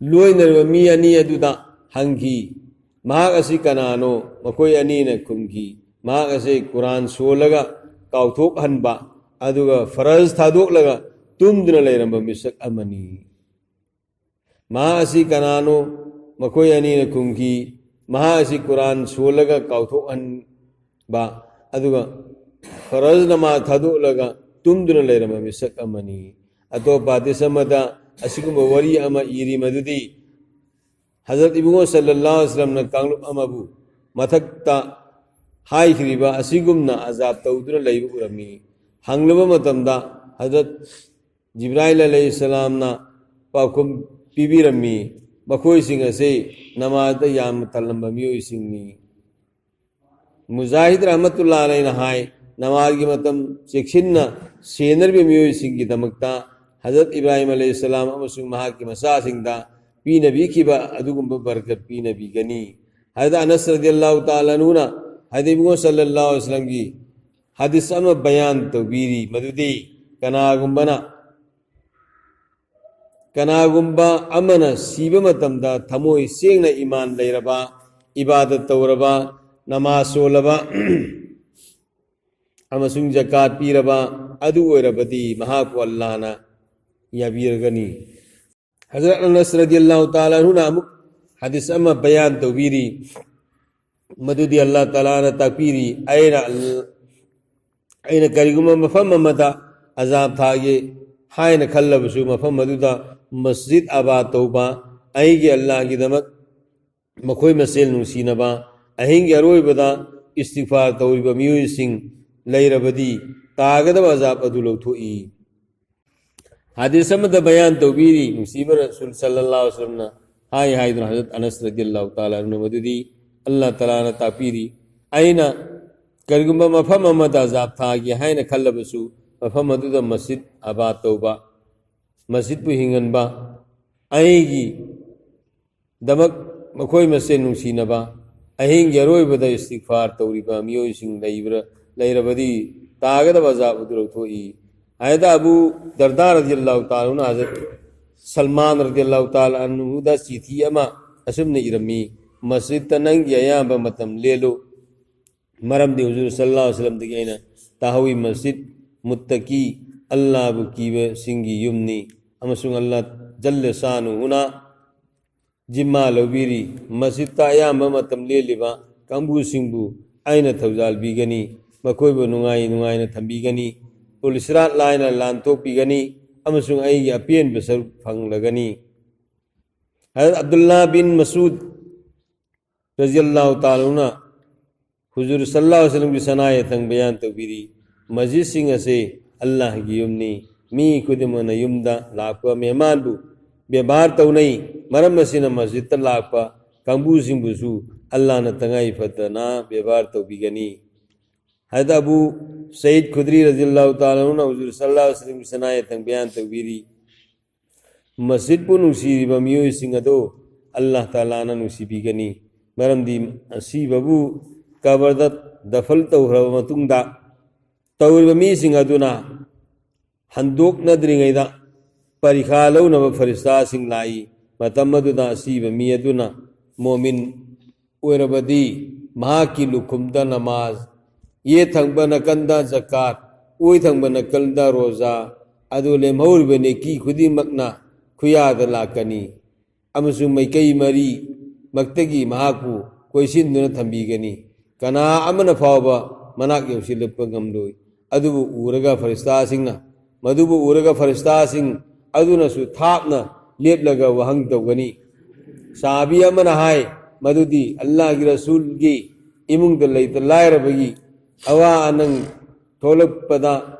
ꯂꯣꯏꯅꯔꯤꯕ ꯃꯤ ꯑꯅꯤ ꯑꯗꯨꯗ ꯍꯪꯈꯤ꯫ ꯃꯍꯥꯛ ꯑꯁꯤ ꯀꯅꯥꯅꯣ? ꯃꯈꯣꯏ ꯑꯅꯤꯅ ꯈꯨꯝꯈꯤ, ꯃꯍꯥꯛ ꯑꯁꯤ ꯀꯨꯔꯥꯟ ꯁꯣꯜꯂꯒ ꯀꯥꯎꯊꯣꯛꯍꯟꯕ ꯑꯗꯨꯒ ꯐꯔꯖ ꯊꯥꯗꯣꯛꯂꯒ ꯇꯨꯝꯗꯨꯅ ꯂꯩꯔꯝꯕ ꯃꯤꯁꯛ ꯑꯃꯅꯤ꯫ ꯃꯍꯥꯛ ꯑꯁꯤ ꯀꯅꯥꯅꯣ? ꯃꯈꯣꯏ ꯑꯅꯤꯅ ꯈꯨꯝꯈꯤ, ꯃꯍꯥꯛ ꯑꯁꯤ ꯀꯨꯔꯥꯟ ꯁꯣꯜꯂꯒ ꯀꯥꯎꯊꯣꯛꯍꯟꯕ ꯑꯗꯨꯒ ꯐꯔꯖ ꯅꯃꯥꯖ ꯊꯥꯗꯣꯛꯂꯒ ꯇꯨꯝꯗꯨꯅ ꯂꯩꯔꯝꯕ ꯃꯤꯁꯛ ꯑꯃꯅꯤ꯫ ꯑꯇꯣꯞꯄ ꯍꯗꯤꯁ ꯑꯃꯗ ꯑꯁꯤꯒꯨꯝꯕ ꯋꯥꯔꯤ ꯑꯃ ꯏꯔꯤ, ꯃꯗꯨꯗꯤ ꯍꯖꯔꯠ ꯏꯕꯨꯡꯉꯣ ꯁꯜꯂꯜꯂꯥꯍꯨ ꯑꯂꯩꯍꯤ ꯋꯁꯜꯂꯝꯅ ꯀꯥꯡꯂꯨꯞ ꯑꯃꯕꯨ ꯃꯊꯛꯇ ꯍꯥꯏꯈ꯭ꯔꯤꯕ ꯑꯁꯤꯒꯨꯝꯅ ꯑꯖꯥꯕ ꯇꯧꯗꯨꯅ ꯂꯩꯕ ꯎꯔꯝꯃꯤ꯫ ꯍꯪꯂꯨꯕ ꯃꯇꯝꯗ ꯍꯖꯔꯠ ꯖꯤꯕ꯭ꯔꯥꯏꯜ ꯑꯂꯩꯍꯤꯁꯁꯂꯥꯝꯅ ꯄꯥꯎꯈꯨꯝ ꯄꯤꯕꯤꯔꯝꯃꯤ, ꯃꯈꯣꯏꯁꯤꯡ ꯑꯁꯤ ꯅꯃꯥꯖꯗ ꯌꯥꯝꯅ ꯇꯜꯂꯝꯕ ꯃꯤꯑꯣꯏꯁꯤꯡꯅꯤ꯫ ꯃꯨꯖꯥꯍꯤꯗ ꯔꯍꯃꯇꯨꯜꯂꯥ ꯑꯂꯩꯅ ꯍꯥꯏ, ꯅꯃꯥꯖꯒꯤ ꯃꯇꯝ ꯆꯦꯛꯁꯤꯟꯅ ꯁꯦꯟꯅꯔꯤꯕ ꯃꯤꯑꯣꯏꯁꯤꯡꯒꯤꯗꯃꯛꯇ ꯍꯖꯔꯠ ꯏꯕ꯭ꯔꯥꯍꯤꯝ ꯑꯂꯩꯍꯤꯁꯁꯂꯥꯝ ꯑꯃꯁꯨꯡ ꯃꯍꯥꯛꯀꯤ ꯃꯆꯥꯁꯤꯡꯗ ꯄꯤꯅꯕꯤꯈꯤꯕ ꯑꯗꯨꯒꯨꯝꯕ ꯕꯔꯀꯠ ꯄꯤꯅꯕꯤꯒꯅꯤ꯫ ꯍꯖꯔꯠ ꯑꯅꯁ ꯔꯗꯤꯌꯜꯂꯥꯍꯨ ꯇꯥꯂꯥ ꯑꯟꯍꯨꯅ ꯍꯖꯔꯠ ꯏꯕꯨꯡꯉꯣ ꯁꯜꯂꯜꯂꯥꯍꯨ ꯑꯂꯩꯍꯤ ꯋꯁꯜꯂꯝꯒꯤ ꯍꯗꯤꯁ ꯑꯃ ꯕꯌꯥꯟ ꯇꯧꯕꯤꯔꯤ, ꯃꯗꯨꯗꯤ ꯀꯅꯥꯒꯨꯝꯕꯅ ꯀꯅꯥꯒꯨꯝꯕ ꯑꯃꯅ ꯁꯤꯕ ꯃꯇꯝꯗ ꯊꯃꯣꯏ ꯁꯦꯡꯅ ꯏꯃꯥꯟ ꯂꯩꯔꯕ, ꯏꯕꯥꯗꯠ ꯇꯧꯔꯕ, ꯅꯃꯥꯖ ꯁꯣꯜꯂꯕ ꯑꯃꯁꯨꯡ ꯖꯀꯥꯠ ꯄꯤꯔꯕ ꯑꯗꯨ ꯑꯣꯏꯔꯕꯗꯤ ꯃꯍꯥꯛꯄꯨ ꯑꯜꯂꯥꯍꯅ ꯌꯥꯕꯤꯔꯒꯅꯤ꯫ ꯍꯖꯔꯠ ꯑꯅꯁ ꯔꯗꯤꯌꯜꯂꯥꯍꯨ ꯇꯥꯂꯥ ꯑꯟꯍꯨꯅ ꯑꯃꯨꯛ ꯍꯗꯤꯁ ꯑꯃ ꯕꯌꯥꯟ ꯇꯧꯕꯤꯔꯤ, ꯃꯗꯨꯗꯤ ꯑꯜꯂꯥꯍ ꯇꯥꯂꯥꯅ ꯇꯥꯛꯄꯤꯔꯤ, ꯑꯩꯅ ꯑꯜ-, ꯑꯩꯅ ꯀꯔꯤꯒꯨꯝꯕ ꯃꯐꯝ ꯑꯃꯗ ꯑꯖꯥꯕ ꯊꯥꯒꯦ ꯍꯥꯏꯅ ꯈꯜꯂꯕꯁꯨ, ꯃꯐꯝ ꯑꯗꯨꯗ ꯃꯁꯖꯤꯗ ꯑꯕꯥꯗ ꯇꯧꯕ, ꯑꯩꯒꯤ ꯑꯜꯂꯥꯍꯒꯤꯗꯃꯛ ꯃꯈꯣꯏ ꯃꯁꯦꯜ ꯅꯨꯡꯁꯤꯅꯕ, ꯑꯍꯤꯡꯒꯤ ꯑꯔꯣꯏꯕꯗ ꯏꯁꯇꯤꯒꯐꯥꯔ ꯇꯧꯔꯤꯕ ꯃꯤꯑꯣꯏꯁꯤꯡ ꯂꯩꯔꯕꯗꯤ ꯇꯥꯒꯗꯕ ꯑꯖꯥꯕ ꯑꯗꯨ ꯂꯧꯊꯣꯛꯏ꯫ ꯍꯗꯤꯁ ꯑꯃꯗ ꯕꯌꯥꯟ ꯇꯧꯕꯤꯔꯤ, ꯅꯨꯡꯁꯤꯕ ꯔꯁꯨꯜ ꯁꯜꯂꯜꯂꯥꯍꯨ ꯑꯂꯩꯍꯤ ꯋꯁꯜꯂꯝꯅ ꯍꯥꯏ ꯍꯥꯏꯗꯨꯅ ꯍꯖꯔꯠ ꯑꯅꯁ ꯔꯗꯤꯌꯜꯂꯥꯍꯨ ꯇꯥꯂꯥ ꯑꯟꯍꯨꯅ ꯃꯗꯨꯗꯤ ꯑꯜꯂꯥꯍ ꯇꯥꯂꯥꯅ ꯇꯥꯛꯄꯤꯔꯤ, ꯑꯩꯅ ꯀꯔꯤꯒꯨꯝꯕ ꯃꯐꯝ ꯑꯃꯗ ꯑꯖꯥꯕ ꯊꯥꯒꯦ ꯍꯥꯏꯅ ꯈꯜꯂꯕꯁꯨ, ꯃꯐꯝ ꯑꯗꯨꯗ ꯃꯁꯖꯤꯗ ꯑꯕꯥꯗ ꯇꯧꯕ, ꯃꯁꯖꯤꯗꯄꯨ ꯍꯤꯡꯍꯟꯕ, ꯑꯩꯒꯤ ꯗꯃꯛ ꯃꯈꯣꯏ ꯃꯁꯦꯟ ꯅꯨꯡꯁꯤꯅꯕ, ꯑꯍꯤꯡꯒꯤ ꯑꯔꯣꯏꯕꯗ ꯏꯁꯇꯤꯒꯐꯥꯔ ꯇꯧꯔꯤꯕ ꯃꯤꯑꯣꯏꯁꯤꯡ ꯂꯩꯕ꯭ꯔꯥ, ꯂꯩꯔꯕꯗꯤ ꯇꯥꯒꯗꯕ ꯑꯖꯥꯕ ꯑꯗꯨ ꯂꯧꯊꯣꯛꯏ꯫ ꯍꯥꯏꯗ ꯑꯕꯨ ꯗꯔꯗꯥ ꯔꯗꯤꯌꯜꯂꯥꯍꯨ ꯇꯥꯂꯥ ꯑꯟꯍꯨꯅ ꯍꯖꯔꯠ ꯁꯜꯃꯥꯟ ꯔꯗꯤꯌꯜꯂꯥꯍꯨ ꯇꯥꯂꯥ ꯑꯟꯍꯨꯗ ꯆꯤꯊꯤ ꯑꯃ ꯑꯁꯨꯝꯅ ꯏꯔꯝꯃꯤ, "ꯃꯁꯖꯤꯗꯇ ꯅꯪꯒꯤ ꯑꯌꯥꯝꯕ ꯃꯇꯝ ꯂꯦꯜꯂꯨ, ꯃꯔꯝꯗꯤ ꯍꯨꯖꯨꯔ ꯁꯜꯂꯜꯂꯥꯍꯨ ꯑꯂꯩꯍꯤ ꯋꯁꯜꯂꯝꯗꯒꯤ ꯑꯩꯅ ꯇꯥꯍꯧꯏ, ꯃꯁꯖꯤꯗ ꯃꯨꯠꯇꯀꯤ, ꯑꯜꯂꯥꯍꯕꯨ ꯀꯤꯕꯁꯤꯡꯒꯤ ꯌꯨꯝꯅꯤ, ꯑꯃꯁꯨꯡ ꯑꯜꯂꯥꯍ ꯖꯜꯂ ꯁꯥꯅꯨꯍꯨꯅ ꯖꯤꯝꯃꯥ ꯂꯧꯕꯤꯔꯤ꯫ ꯃꯁꯖꯤꯗꯇ ꯑꯌꯥꯝꯕ ꯃꯇꯝ ꯂꯦꯜꯂꯤꯕ ꯀꯥꯡꯕꯨꯁꯤꯡꯕꯨ ꯑꯩꯅ ꯊꯧꯖꯥꯜ ꯄꯤꯒꯅꯤ꯫ ꯃꯈꯣꯏꯕꯨ ꯅꯨꯡꯉꯥꯏ ꯅꯨꯡꯉꯥꯏꯅ ꯊꯝꯕꯤꯒꯅꯤ꯫ ꯄꯨꯜꯁꯤꯔꯥꯠ ꯂꯥꯏꯅ ꯂꯥꯟꯊꯣꯛꯄꯤꯒꯅꯤ ꯑꯃꯁꯨꯡ ꯑꯩꯒꯤ ꯑꯄꯦꯟꯕ ꯁꯔꯨꯛ ꯐꯪꯂꯒꯅꯤ꯫ ꯍꯖꯔꯠ ꯑꯕꯗꯨꯜꯂꯥ ꯕꯤꯟ ꯃꯁꯨꯗ ꯔꯖꯤꯌꯜꯂꯥꯍꯨ ꯇꯥꯂꯥꯅ ꯍꯨꯖꯨꯔ ꯁꯜꯂꯥꯍꯨ ꯑꯂꯩꯍꯤ ꯋꯁꯜꯂꯝꯒꯤ ꯁꯅꯥ ꯌꯥꯊꯪ ꯕꯌꯥꯟ ꯇꯧꯕꯤꯔꯤ, "ꯃꯁꯖꯤꯗꯁꯤꯡ ꯑꯁꯤ ꯑꯜꯂꯥꯍꯒꯤ ꯌꯨꯝꯅꯤ꯫ ꯃꯤ ꯈꯨꯗꯤꯡꯃꯛꯅ ꯌꯨꯝꯗ ꯂꯥꯛꯄ ꯃꯦꯍꯃꯥꯟꯕꯨ ꯕꯦꯕꯥꯔ ꯇꯧꯅꯩ꯫ ꯃꯔꯝ ꯑꯁꯤꯅ ꯃꯁꯖꯤꯗꯇ ꯂꯥꯛꯄ ꯀꯥꯡꯕꯨꯁꯤꯡꯕꯨꯁꯨ ꯑꯜꯂꯥꯍꯅ ꯇꯉꯥꯏ ꯐꯗꯅ ꯕꯦꯕꯥꯔ ꯇꯧꯕꯤꯒꯅꯤ"꯫ ꯍꯖꯔꯠ ꯑꯕꯨ ꯁꯌꯤꯗ ꯈꯨꯗ꯭ꯔꯤ ꯔꯖꯤꯌꯜꯂꯥꯍꯨ ꯇꯥꯂꯥꯅ ꯍꯨꯖꯨꯔ ꯁꯜꯂꯥꯍꯨ ꯑꯂꯩꯍꯤ ꯋꯁꯜꯂꯝꯒꯤ ꯁꯅꯥ ꯌꯥꯊꯪ ꯕꯌꯥꯟ ꯇꯧꯕꯤꯔꯤ, "ꯃꯁꯖꯤꯗꯄꯨ ꯅꯨꯡꯁꯤꯔꯤꯕ ꯃꯤꯑꯣꯏꯁꯤꯡ ꯑꯗꯨ ꯑꯜꯂꯥꯍ ꯇꯥꯂꯥꯅ ꯅꯨꯡꯁꯤꯕꯤꯒꯅꯤ, ꯃꯔꯝꯗꯤ ꯑꯁꯤꯕꯕꯨ ꯀꯕꯔꯗ ꯗꯐꯜ ꯇꯧꯈ꯭ꯔꯕ ꯃꯇꯨꯡꯗ ꯇꯧꯔꯤꯕ ꯃꯤꯁꯤꯡ ꯑꯗꯨꯅ ꯍꯟꯗꯣꯛꯅꯗ꯭ꯔꯤꯉꯩꯗ ꯄꯔꯤꯈꯥ ꯂꯧꯅꯕ ꯐꯔꯤꯁꯇꯥꯁꯤꯡ ꯂꯥꯛꯏ꯫ ꯃꯇꯝ ꯑꯗꯨꯗ ꯑꯁꯤꯕ ꯃꯤ ꯑꯗꯨꯅ ꯃꯣꯃꯤꯟ ꯑꯣꯏꯔꯕꯗꯤ ꯃꯍꯥꯛꯀꯤ ꯂꯨꯈꯨꯝꯗ ꯅꯃꯥꯖ, ꯌꯦꯠ ꯊꯪꯕ ꯅꯥꯀꯟꯗ ꯖꯀꯥꯠ, ꯑꯣꯏ ꯊꯪꯕ ꯅꯥꯀꯟꯗ ꯔꯣꯖꯥ, ꯑꯗꯨ ꯂꯦꯝꯍꯧꯔꯤꯕ ꯅꯦꯀꯤ ꯈꯨꯗꯤꯡꯃꯛꯅ ꯈꯨꯌꯥꯗ ꯂꯥꯛꯀꯅꯤ ꯑꯃꯁꯨꯡ ꯃꯥꯏꯀꯩ ꯃꯔꯤꯃꯛꯇꯒꯤ ꯃꯍꯥꯛꯄꯨ ꯀꯣꯏꯁꯤꯟꯗꯨꯅ ꯊꯝꯕꯤꯒꯅꯤ꯫ ꯀꯅꯥ ꯑꯃꯅ ꯐꯥꯎꯕ ꯃꯅꯥꯛ ꯌꯧꯁꯤꯜꯂꯛꯄ ꯉꯝꯂꯣꯏ꯫ ꯑꯗꯨꯕꯨ ꯎꯔꯒ ꯐꯔꯤꯁꯇꯥꯁꯤꯡꯅ, ꯃꯗꯨꯕꯨ ꯎꯔꯒ ꯐꯔꯤꯁꯇꯥꯁꯤꯡ ꯑꯗꯨꯅꯁꯨ ꯊꯥꯞꯅ ꯂꯦꯞꯂꯒ ꯋꯥꯍꯪ ꯇꯧꯒꯅꯤ꯫ ꯁꯍꯥꯕꯤ ꯑꯃꯅ ꯍꯥꯏ, "ꯃꯗꯨꯗꯤ ꯑꯜꯂꯥꯍꯒꯤ ꯔꯁꯨꯜꯒꯤ ꯏꯃꯨꯡꯗ ꯂꯩꯇ ꯂꯥꯏꯔꯕꯒꯤ ꯑꯋꯥ ꯑꯅꯪ ꯊꯣꯛꯂꯛꯄꯗ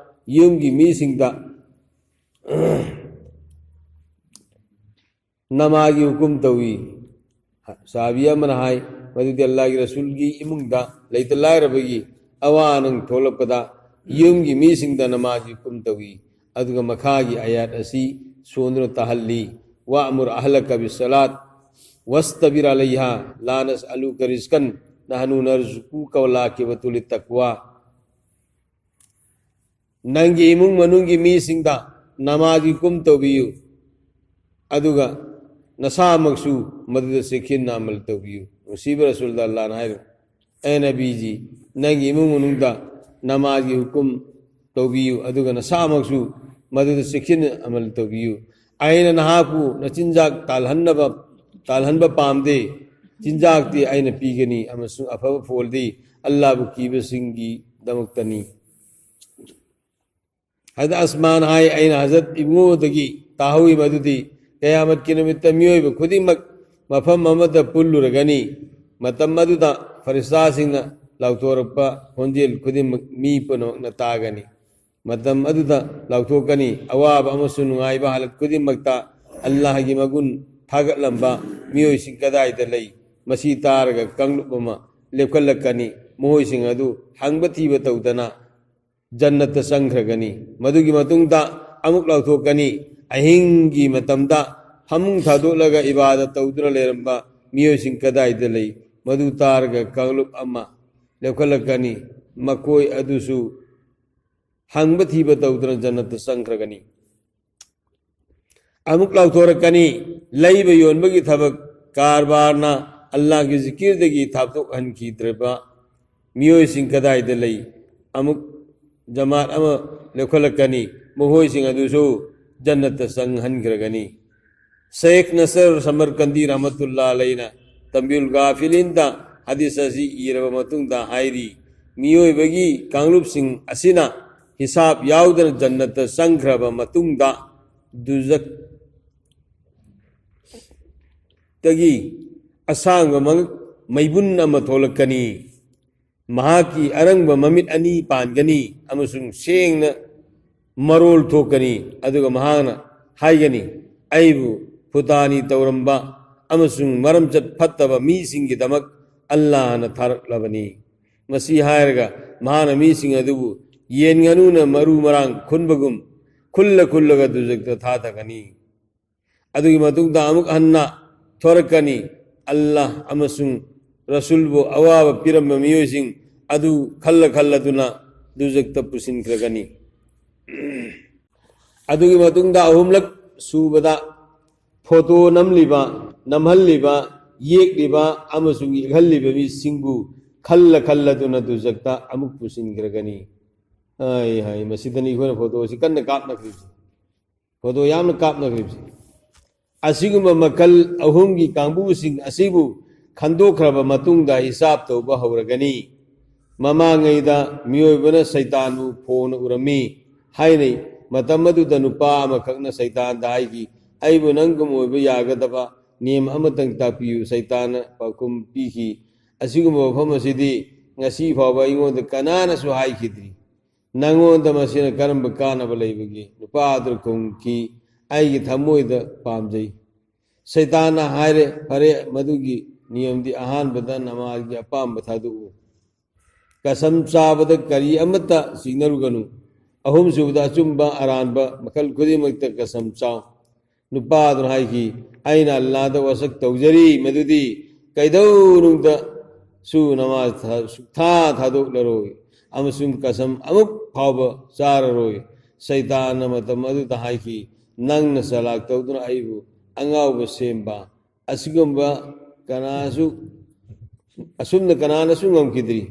ꯌꯨꯝꯒꯤ ꯃꯤꯁꯤꯡꯗ ꯅꯃꯥꯖꯒꯤ ꯍꯨꯀꯨꯝ ꯇꯧꯏ"꯫ ꯁꯍꯥꯕꯤ ꯑꯃꯅ ꯍꯥꯏ, "ꯃꯗꯨꯗꯤ ꯑꯜꯂꯥꯍꯒꯤ ꯔꯁꯨꯜꯒꯤ ꯏꯃꯨꯡꯗ ꯂꯩꯇ ꯂꯥꯏꯔꯕꯒꯤ ꯑꯋꯥ ꯑꯅꯪ ꯊꯣꯛꯂꯛꯄꯗ ꯌꯨꯝꯒꯤ ꯃꯤꯁꯤꯡꯗ ꯅꯃꯥꯖꯒꯤ ꯍꯨꯀꯨꯝ ꯇꯧꯏ"꯫ ꯑꯗꯨꯒ ꯃꯈꯥꯒꯤ ꯑꯥꯌꯥꯠ ꯑꯁꯤ ꯁꯣꯟꯗꯨꯅ ꯇꯥꯍꯜꯂꯤ, "وأمر أهلك بالصلاة واصطبر عليها لا نسألك رزقا نحن نرزقك والعاقبة للتقوى"꯫ ꯅꯪꯒꯤ ꯏꯃꯨꯡ ꯃꯅꯨꯡꯒꯤ ꯃꯤꯁꯤꯡꯗ ꯅꯃꯥꯖꯒꯤ ꯍꯨꯀꯨꯝ ꯇꯧꯕꯤꯌꯨ, ꯑꯗꯨꯒ ꯅꯁꯥꯃꯛꯁꯨ ꯃꯗꯨꯗ ꯆꯦꯛꯁꯤꯟꯅ ꯑꯃꯜ ꯇꯧꯕꯤꯌꯨ꯫ ꯅꯨꯡꯁꯤꯕ ꯔꯁꯨꯜꯗ ꯑꯜꯂꯥꯍꯅ ꯍꯥꯏꯔꯤ, "ꯑꯦ ꯅꯕꯤꯖꯤ, ꯅꯪꯒꯤ ꯏꯃꯨꯡ ꯃꯅꯨꯡꯗ ꯅꯃꯥꯖꯒꯤ ꯍꯨꯀꯨꯝ ꯇꯧꯕꯤꯌꯨ, ꯑꯗꯨꯒ ꯅꯁꯥꯃꯛꯁꯨ ꯃꯗꯨꯗ ꯆꯦꯛꯁꯤꯟꯅ ꯑꯃꯜ ꯇꯧꯕꯤꯌꯨ꯫ ꯑꯩꯅ ꯅꯍꯥꯛꯄꯨ ꯅꯆꯤꯟꯖꯥꯛ ꯇꯥꯜꯍꯟꯅꯕ, ꯇꯥꯜꯍꯟꯕ ꯄꯥꯝꯗꯦ꯫ ꯆꯤꯟꯖꯥꯛꯇꯤ ꯑꯩꯅ ꯄꯤꯒꯅꯤ ꯑꯃꯁꯨꯡ ꯑꯐꯕ ꯐꯣꯜꯗꯤ ꯑꯜꯂꯥꯍꯕꯨ ꯀꯤꯕꯁꯤꯡꯒꯤ ꯗꯃꯛꯇꯅꯤ꯫ ꯍꯥꯏꯗ ꯑꯁꯃꯥꯟ ꯍꯥꯏ, ꯑꯩꯅ ꯍꯖꯔꯠ ꯏꯕꯨꯡꯉꯣꯗꯒꯤ ꯇꯥꯍꯧꯏ ꯃꯗꯨꯗꯤ ꯀꯌꯥꯃꯠꯀꯤ ꯅꯨꯃꯤꯠꯇ ꯃꯤꯑꯣꯏꯕ ꯈꯨꯗꯤꯡꯃꯛ ꯃꯐꯝ ꯑꯃꯗ ꯄꯨꯜꯂꯨꯔꯒꯅꯤ꯫ ꯃꯇꯝ ꯑꯗꯨꯗ ꯐꯔꯤꯁꯇꯥꯁꯤꯡꯅ ꯂꯥꯎꯊꯣꯔꯛꯄ ꯈꯣꯟꯖꯦꯜ ꯈꯨꯗꯤꯡꯃꯛ ꯃꯤ ꯄꯨꯝꯅꯃꯛꯅ ꯇꯥꯒꯅꯤ꯫ ꯃꯇꯝ ꯑꯗꯨꯗ ꯂꯥꯎꯊꯣꯛꯀꯅꯤ, "ꯑꯋꯥꯕ ꯑꯃꯁꯨꯡ ꯅꯨꯡꯉꯥꯏꯕ ꯍꯥꯂꯠ ꯈꯨꯗꯤꯡꯃꯛꯇ ꯑꯜꯂꯥꯍꯒꯤ ꯃꯒꯨꯟ ꯊꯥꯒꯠꯂꯝꯕ ꯃꯤꯑꯣꯏꯁꯤꯡ ꯀꯗꯥꯏꯗ ꯂꯩ?" ꯃꯁꯤ ꯇꯥꯔꯒ ꯀꯥꯡꯂꯨꯞ ꯑꯃ ꯂꯦꯞꯈꯠꯂꯛꯀꯅꯤ꯫ ꯃꯈꯣꯏꯁꯤꯡ ꯑꯗꯨ ꯍꯪꯕ ꯊꯤꯕ ꯇꯧꯗꯅ ꯖꯟꯅꯠꯇ ꯆꯪꯈ꯭ꯔꯒꯅꯤ꯫ ꯃꯗꯨꯒꯤ ꯃꯇꯨꯡꯗ ꯑꯃꯨꯛ ꯂꯥꯎꯊꯣꯛꯀꯅꯤ, "ꯑꯍꯤꯡꯒꯤ ꯃꯇꯝꯗ ꯐꯃꯨꯡ ꯊꯥꯗꯣꯛꯂꯒ ꯏꯕꯥꯗꯠ ꯇꯧꯗꯨꯅ ꯂꯩꯔꯝꯕ ꯃꯤꯑꯣꯏꯁꯤꯡ ꯀꯗꯥꯏꯗ ꯂꯩ?" ꯃꯗꯨ ꯇꯥꯔꯒ ꯀꯥꯡꯂꯨꯞ ꯑꯃ ꯂꯦꯞꯈꯠꯂꯛꯀꯅꯤ꯫ ꯃꯈꯣꯏ ꯑꯗꯨꯁꯨ ꯍꯪꯕ ꯊꯤꯕ ꯇꯧꯗꯨꯅ ꯖꯟꯅꯠꯇ ꯆꯪꯈ꯭ꯔꯒꯅꯤ꯫ ꯑꯃꯨꯛ ꯂꯥꯎꯊꯣꯔꯛꯀꯅꯤ, "ꯂꯩꯕ ꯌꯣꯟꯕꯒꯤ ꯊꯕꯛ ꯀꯔꯕꯥꯔꯅ ꯑꯜꯂꯥꯍꯒꯤ ꯖꯤꯀꯤꯔꯗꯒꯤ ꯊꯥꯞꯇꯣꯛꯍꯟꯈꯤꯗ꯭ꯔꯕ ꯃꯤꯑꯣꯏꯁꯤꯡ ꯀꯗꯥꯏꯗ ꯂꯩ?" ꯑꯃꯨꯛ ꯖꯃꯥꯠ ꯑꯃ ꯂꯦꯞꯈꯠꯂꯛꯀꯅꯤ, ꯃꯈꯣꯏꯁꯤꯡ ꯑꯗꯨꯁꯨ ꯖꯟꯅꯠꯇ ꯆꯪꯍꯟꯈ꯭ꯔꯒꯅꯤ꯫ ꯁꯦꯈ ꯅꯁꯔ ꯁꯃꯔꯀꯟꯗꯤ ꯔꯍꯃꯇꯨꯜꯂꯥ ꯑꯂꯩꯅ ꯇꯝꯕꯤꯌꯨꯜ ꯒꯥꯐꯤꯂꯤꯟꯗ ꯍꯗꯤꯁ ꯑꯁꯤ ꯏꯔꯕ ꯃꯇꯨꯡꯗ ꯍꯥꯏꯔꯤ, ꯃꯤꯑꯣꯏꯕꯒꯤ ꯀꯥꯡꯂꯨꯞꯁꯤꯡ ꯑꯁꯤꯅ ꯍꯤꯁꯥꯕ ꯌꯥꯎꯗꯅ ꯖꯟꯅꯠꯇ ꯆꯪꯈ꯭ꯔꯕ ꯃꯇꯨꯡꯗ ꯗꯨꯖꯛꯇꯒꯤ ꯑꯁꯥꯡꯕ ꯃꯉꯛ ꯃꯩꯕꯨꯟ ꯑꯃ ꯊꯣꯛꯂꯛꯀꯅꯤ꯫ ꯃꯍꯥꯛꯀꯤ ꯑꯔꯪꯕ ꯃꯃꯤꯠ ꯑꯅꯤ ꯄꯥꯟꯒꯅꯤ ꯑꯃꯁꯨꯡ ꯁꯦꯡꯅ ꯃꯔꯣꯜ ꯊꯣꯛꯀꯅꯤ, ꯑꯗꯨꯒ ꯃꯍꯥꯛꯅ ꯍꯥꯏꯒꯅꯤ, "ꯑꯩꯕꯨ ꯐꯨꯇꯥꯅꯤ ꯇꯧꯔꯝꯕ ꯑꯃꯁꯨꯡ ꯃꯔꯝꯆꯠ ꯐꯠꯇꯕ ꯃꯤꯁꯤꯡꯒꯤꯗꯃꯛ ꯑꯜꯂꯥꯍꯅ ꯊꯥꯔꯛꯂꯕꯅꯤ"꯫ ꯃꯁꯤ ꯍꯥꯏꯔꯒ ꯃꯍꯥꯛꯅ ꯃꯤꯁꯤꯡ ꯑꯗꯨꯕꯨ ꯌꯦꯟ ꯉꯥꯅꯨꯅ ꯃꯔꯨ ꯃꯔꯥꯡ ꯈꯨꯟꯕꯒꯨꯝ ꯈꯨꯜꯂ ꯈꯨꯜꯂꯒ ꯗꯨꯖꯛꯇ ꯊꯥꯗꯒꯅꯤ꯫ ꯑꯗꯨꯒꯤ ꯃꯇꯨꯡꯗ ꯑꯃꯨꯛ ꯍꯟꯅ ꯊꯣꯔꯛꯀꯅꯤ꯫ ꯑꯜꯂꯥꯍ ꯑꯃꯁꯨꯡ ꯔꯁꯨꯜꯕꯨ ꯑꯋꯥꯕ ꯄꯤꯔꯝꯕ ꯃꯤꯑꯣꯏꯁꯤꯡ ꯑꯗꯨ ꯈꯜꯂ ꯈꯜꯂꯗꯨꯅ ꯗꯨꯖꯛꯇ ꯄꯨꯁꯤꯟꯈ꯭ꯔꯒꯅꯤ꯫ ꯑꯗꯨꯒꯤ ꯃꯇꯨꯡꯗ ꯑꯍꯨꯝꯂꯛ ꯁꯨꯕꯗ ꯐꯣꯇꯣ ꯅꯝꯂꯤꯕ, ꯅꯝꯍꯜꯂꯤꯕ, ꯌꯦꯛꯂꯤꯕ ꯑꯃꯁꯨꯡ ꯌꯦꯛꯍꯜꯂꯤꯕ ꯃꯤꯁꯤꯡꯕꯨ ꯈꯜꯂ ꯈꯜꯂꯗꯨꯅ ꯗꯨꯖꯛꯇ ꯑꯃꯨꯛ ꯄꯨꯁꯤꯟꯈ꯭ꯔꯒꯅꯤ꯫ ꯍꯥꯏ, ꯍꯥꯏ, ꯃꯁꯤꯗꯅꯤ ꯑꯩꯈꯣꯏꯅ ꯐꯣꯇꯣꯁꯤ ꯀꯟꯅ ꯀꯥꯞꯅꯈ꯭ꯔꯤꯁꯤ꯫ ꯐꯣꯇꯣ ꯌꯥꯝꯅ ꯀꯥꯞꯅꯈ꯭ꯔꯤꯕꯁꯤ꯫ ꯑꯁꯤꯒꯨꯝꯕ ꯃꯈꯜ ꯑꯍꯨꯝꯒꯤ ꯀꯥꯡꯕꯨꯁꯤꯡ ꯑꯁꯤꯕꯨ ꯈꯟꯗꯣꯛꯈ꯭ꯔꯕ ꯃꯇꯨꯡꯗ ꯍꯤꯁꯥꯕ ꯇꯧꯕ ꯍꯧꯔꯒꯅꯤ꯫ ꯃꯃꯥꯡꯉꯩꯗ ꯃꯤꯑꯣꯏꯕꯅ ꯁꯩꯇꯥꯟꯕꯨ ꯐꯣꯡꯅ ꯎꯔꯝꯃꯤ ꯍꯥꯏꯅꯩ꯫ ꯃꯇꯝ ꯑꯗꯨꯗ ꯅꯨꯄꯥ ꯑꯃꯈꯛꯅ ꯁꯩꯇꯥꯟꯗ ꯍꯥꯏꯈꯤ, "ꯑꯩꯕꯨ ꯅꯪꯒꯨꯝ ꯑꯣꯏꯕ ꯌꯥꯒꯗꯕ ꯅꯤꯌꯝ ꯑꯃꯇꯪ ꯇꯥꯛꯄꯤꯌꯨ"꯫ ꯁꯩꯇꯥꯟꯅ ꯄꯥꯎꯈꯨꯝ ꯄꯤꯈꯤ, "ꯑꯁꯤꯒꯨꯝꯕ ꯋꯥꯐꯝ ꯑꯁꯤꯗꯤ ꯉꯁꯤ ꯐꯥꯎꯕ ꯑꯩꯉꯣꯟꯗ ꯀꯅꯥꯅꯁꯨ ꯍꯥꯏꯈꯤꯗ꯭ꯔꯤ꯫ ꯅꯪꯉꯣꯟꯗ ꯃꯁꯤꯅ ꯀꯔꯝꯕ ꯀꯥꯟꯅꯕ ꯂꯩꯕꯒꯦ?" ꯅꯨꯄꯥ ꯑꯗꯨꯅ ꯈꯨꯝꯈꯤ, "ꯑꯩꯒꯤ ꯊꯃꯣꯏꯗ ꯄꯥꯝꯖꯩ"꯫ ꯁꯩꯇꯥꯟꯅ ꯍꯥꯏꯔꯦ, "ꯐꯔꯦ, ꯃꯗꯨꯒꯤ ꯅꯤꯌꯝꯗꯤ ꯑꯍꯥꯟꯕꯗ ꯅꯃꯥꯖꯒꯤ ꯑꯄꯥꯝꯕ ꯊꯥꯗꯣꯛꯎ꯫ ꯀꯁꯝ ꯆꯥꯕꯗ ꯀꯔꯤ ꯑꯃꯠꯇ ꯆꯤꯡꯅꯔꯨꯒꯅꯨ꯫ ꯑꯍꯨꯝꯁꯨꯕꯗ ꯑꯆꯨꯝꯕ ꯑꯔꯥꯟꯕ ꯃꯈꯜ ꯈꯨꯗꯤꯡꯃꯛꯇ ꯀꯁꯝ ꯆꯥꯎ"꯫ ꯅꯨꯄꯥ ꯑꯗꯨꯅ ꯍꯥꯏꯈꯤ, "ꯑꯩꯅ ꯑꯜꯂꯥꯗ ꯋꯥꯁꯛ ꯇꯧꯖꯔꯤ ꯃꯗꯨꯗꯤ ꯀꯩꯗꯧꯅꯨꯡꯗꯁꯨ ꯅꯃꯥꯖ ꯊꯥ-, ꯁꯨꯛꯊꯥ ꯊꯥꯗꯣꯛꯂꯔꯣꯏ ꯑꯃꯁꯨꯡ ꯀꯁꯝ ꯑꯃꯨꯛ ꯐꯥꯎꯕ ꯆꯥꯔꯔꯣꯏ"꯫ ꯁꯩꯇꯥꯟꯅ ꯃꯇꯝ ꯑꯗꯨꯗ ꯍꯥꯏꯈꯤ, "ꯅꯪꯅ ꯆꯂꯥꯛ ꯇꯧꯗꯨꯅ ꯑꯩꯕꯨ ꯑꯉꯥꯎꯕ ꯁꯦꯝꯕ ꯑꯁꯤꯒꯨꯝꯕ ꯀꯅꯥꯁꯨ, ꯑꯁꯨꯝꯅ ꯀꯅꯥꯅꯁꯨ ꯉꯝꯈꯤꯗ꯭ꯔꯤ꯫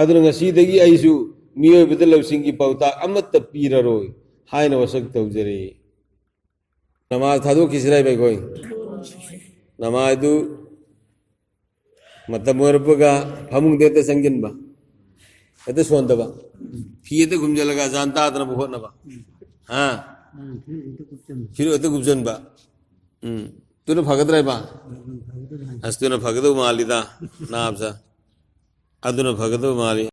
ꯑꯗꯨꯅ ꯉꯁꯤꯗꯒꯤ ꯑꯩꯁꯨ ꯃꯤꯑꯣꯏꯕꯗ ꯂꯧꯁꯤꯡꯒꯤ ꯄꯥꯎꯇꯥꯛ ꯑꯃꯠꯇ ꯄꯤꯔꯔꯣꯏ" ꯍꯥꯏꯅ ꯋꯥꯁꯛ ꯇꯧꯖꯔꯦ꯫ ꯅꯃꯥꯖ ꯊꯥꯗꯣꯛꯈꯤꯁꯤꯔ ꯍꯥꯏꯕ ꯑꯩꯈꯣꯏ? ꯅꯃꯥꯖꯗꯨ ꯃꯇꯝ ꯑꯣꯏꯔꯛꯄꯒ ꯐꯃꯨꯡꯗ ꯍꯦꯛꯇ ꯆꯪꯁꯤꯟꯕ, ꯍꯦꯛꯇ ꯁꯣꯟꯗꯕ, ꯐꯤ ꯍꯦꯛꯇ ꯈꯨꯝꯖꯤꯜꯂꯒ ꯑꯖꯥꯟ ꯇꯥꯗꯅꯕ ꯍꯣꯠꯅꯕ, ꯍꯥ? ꯐꯤꯔꯣ ꯍꯦꯛꯇ ꯀꯨꯞꯁꯟꯕ꯫ ꯎꯝ, ꯑꯗꯨꯅ ꯐꯒꯗ꯭ꯔꯥ ꯍꯥꯏꯕ? ꯑꯁ, ꯑꯗꯨꯅ ꯐꯒꯗꯧ ꯃꯥꯜꯂꯤꯗ, ꯅꯥꯕꯁꯦ꯫ ꯑꯗꯨꯅ ꯐꯒꯗꯧ ꯃꯥꯜꯂꯤ꯫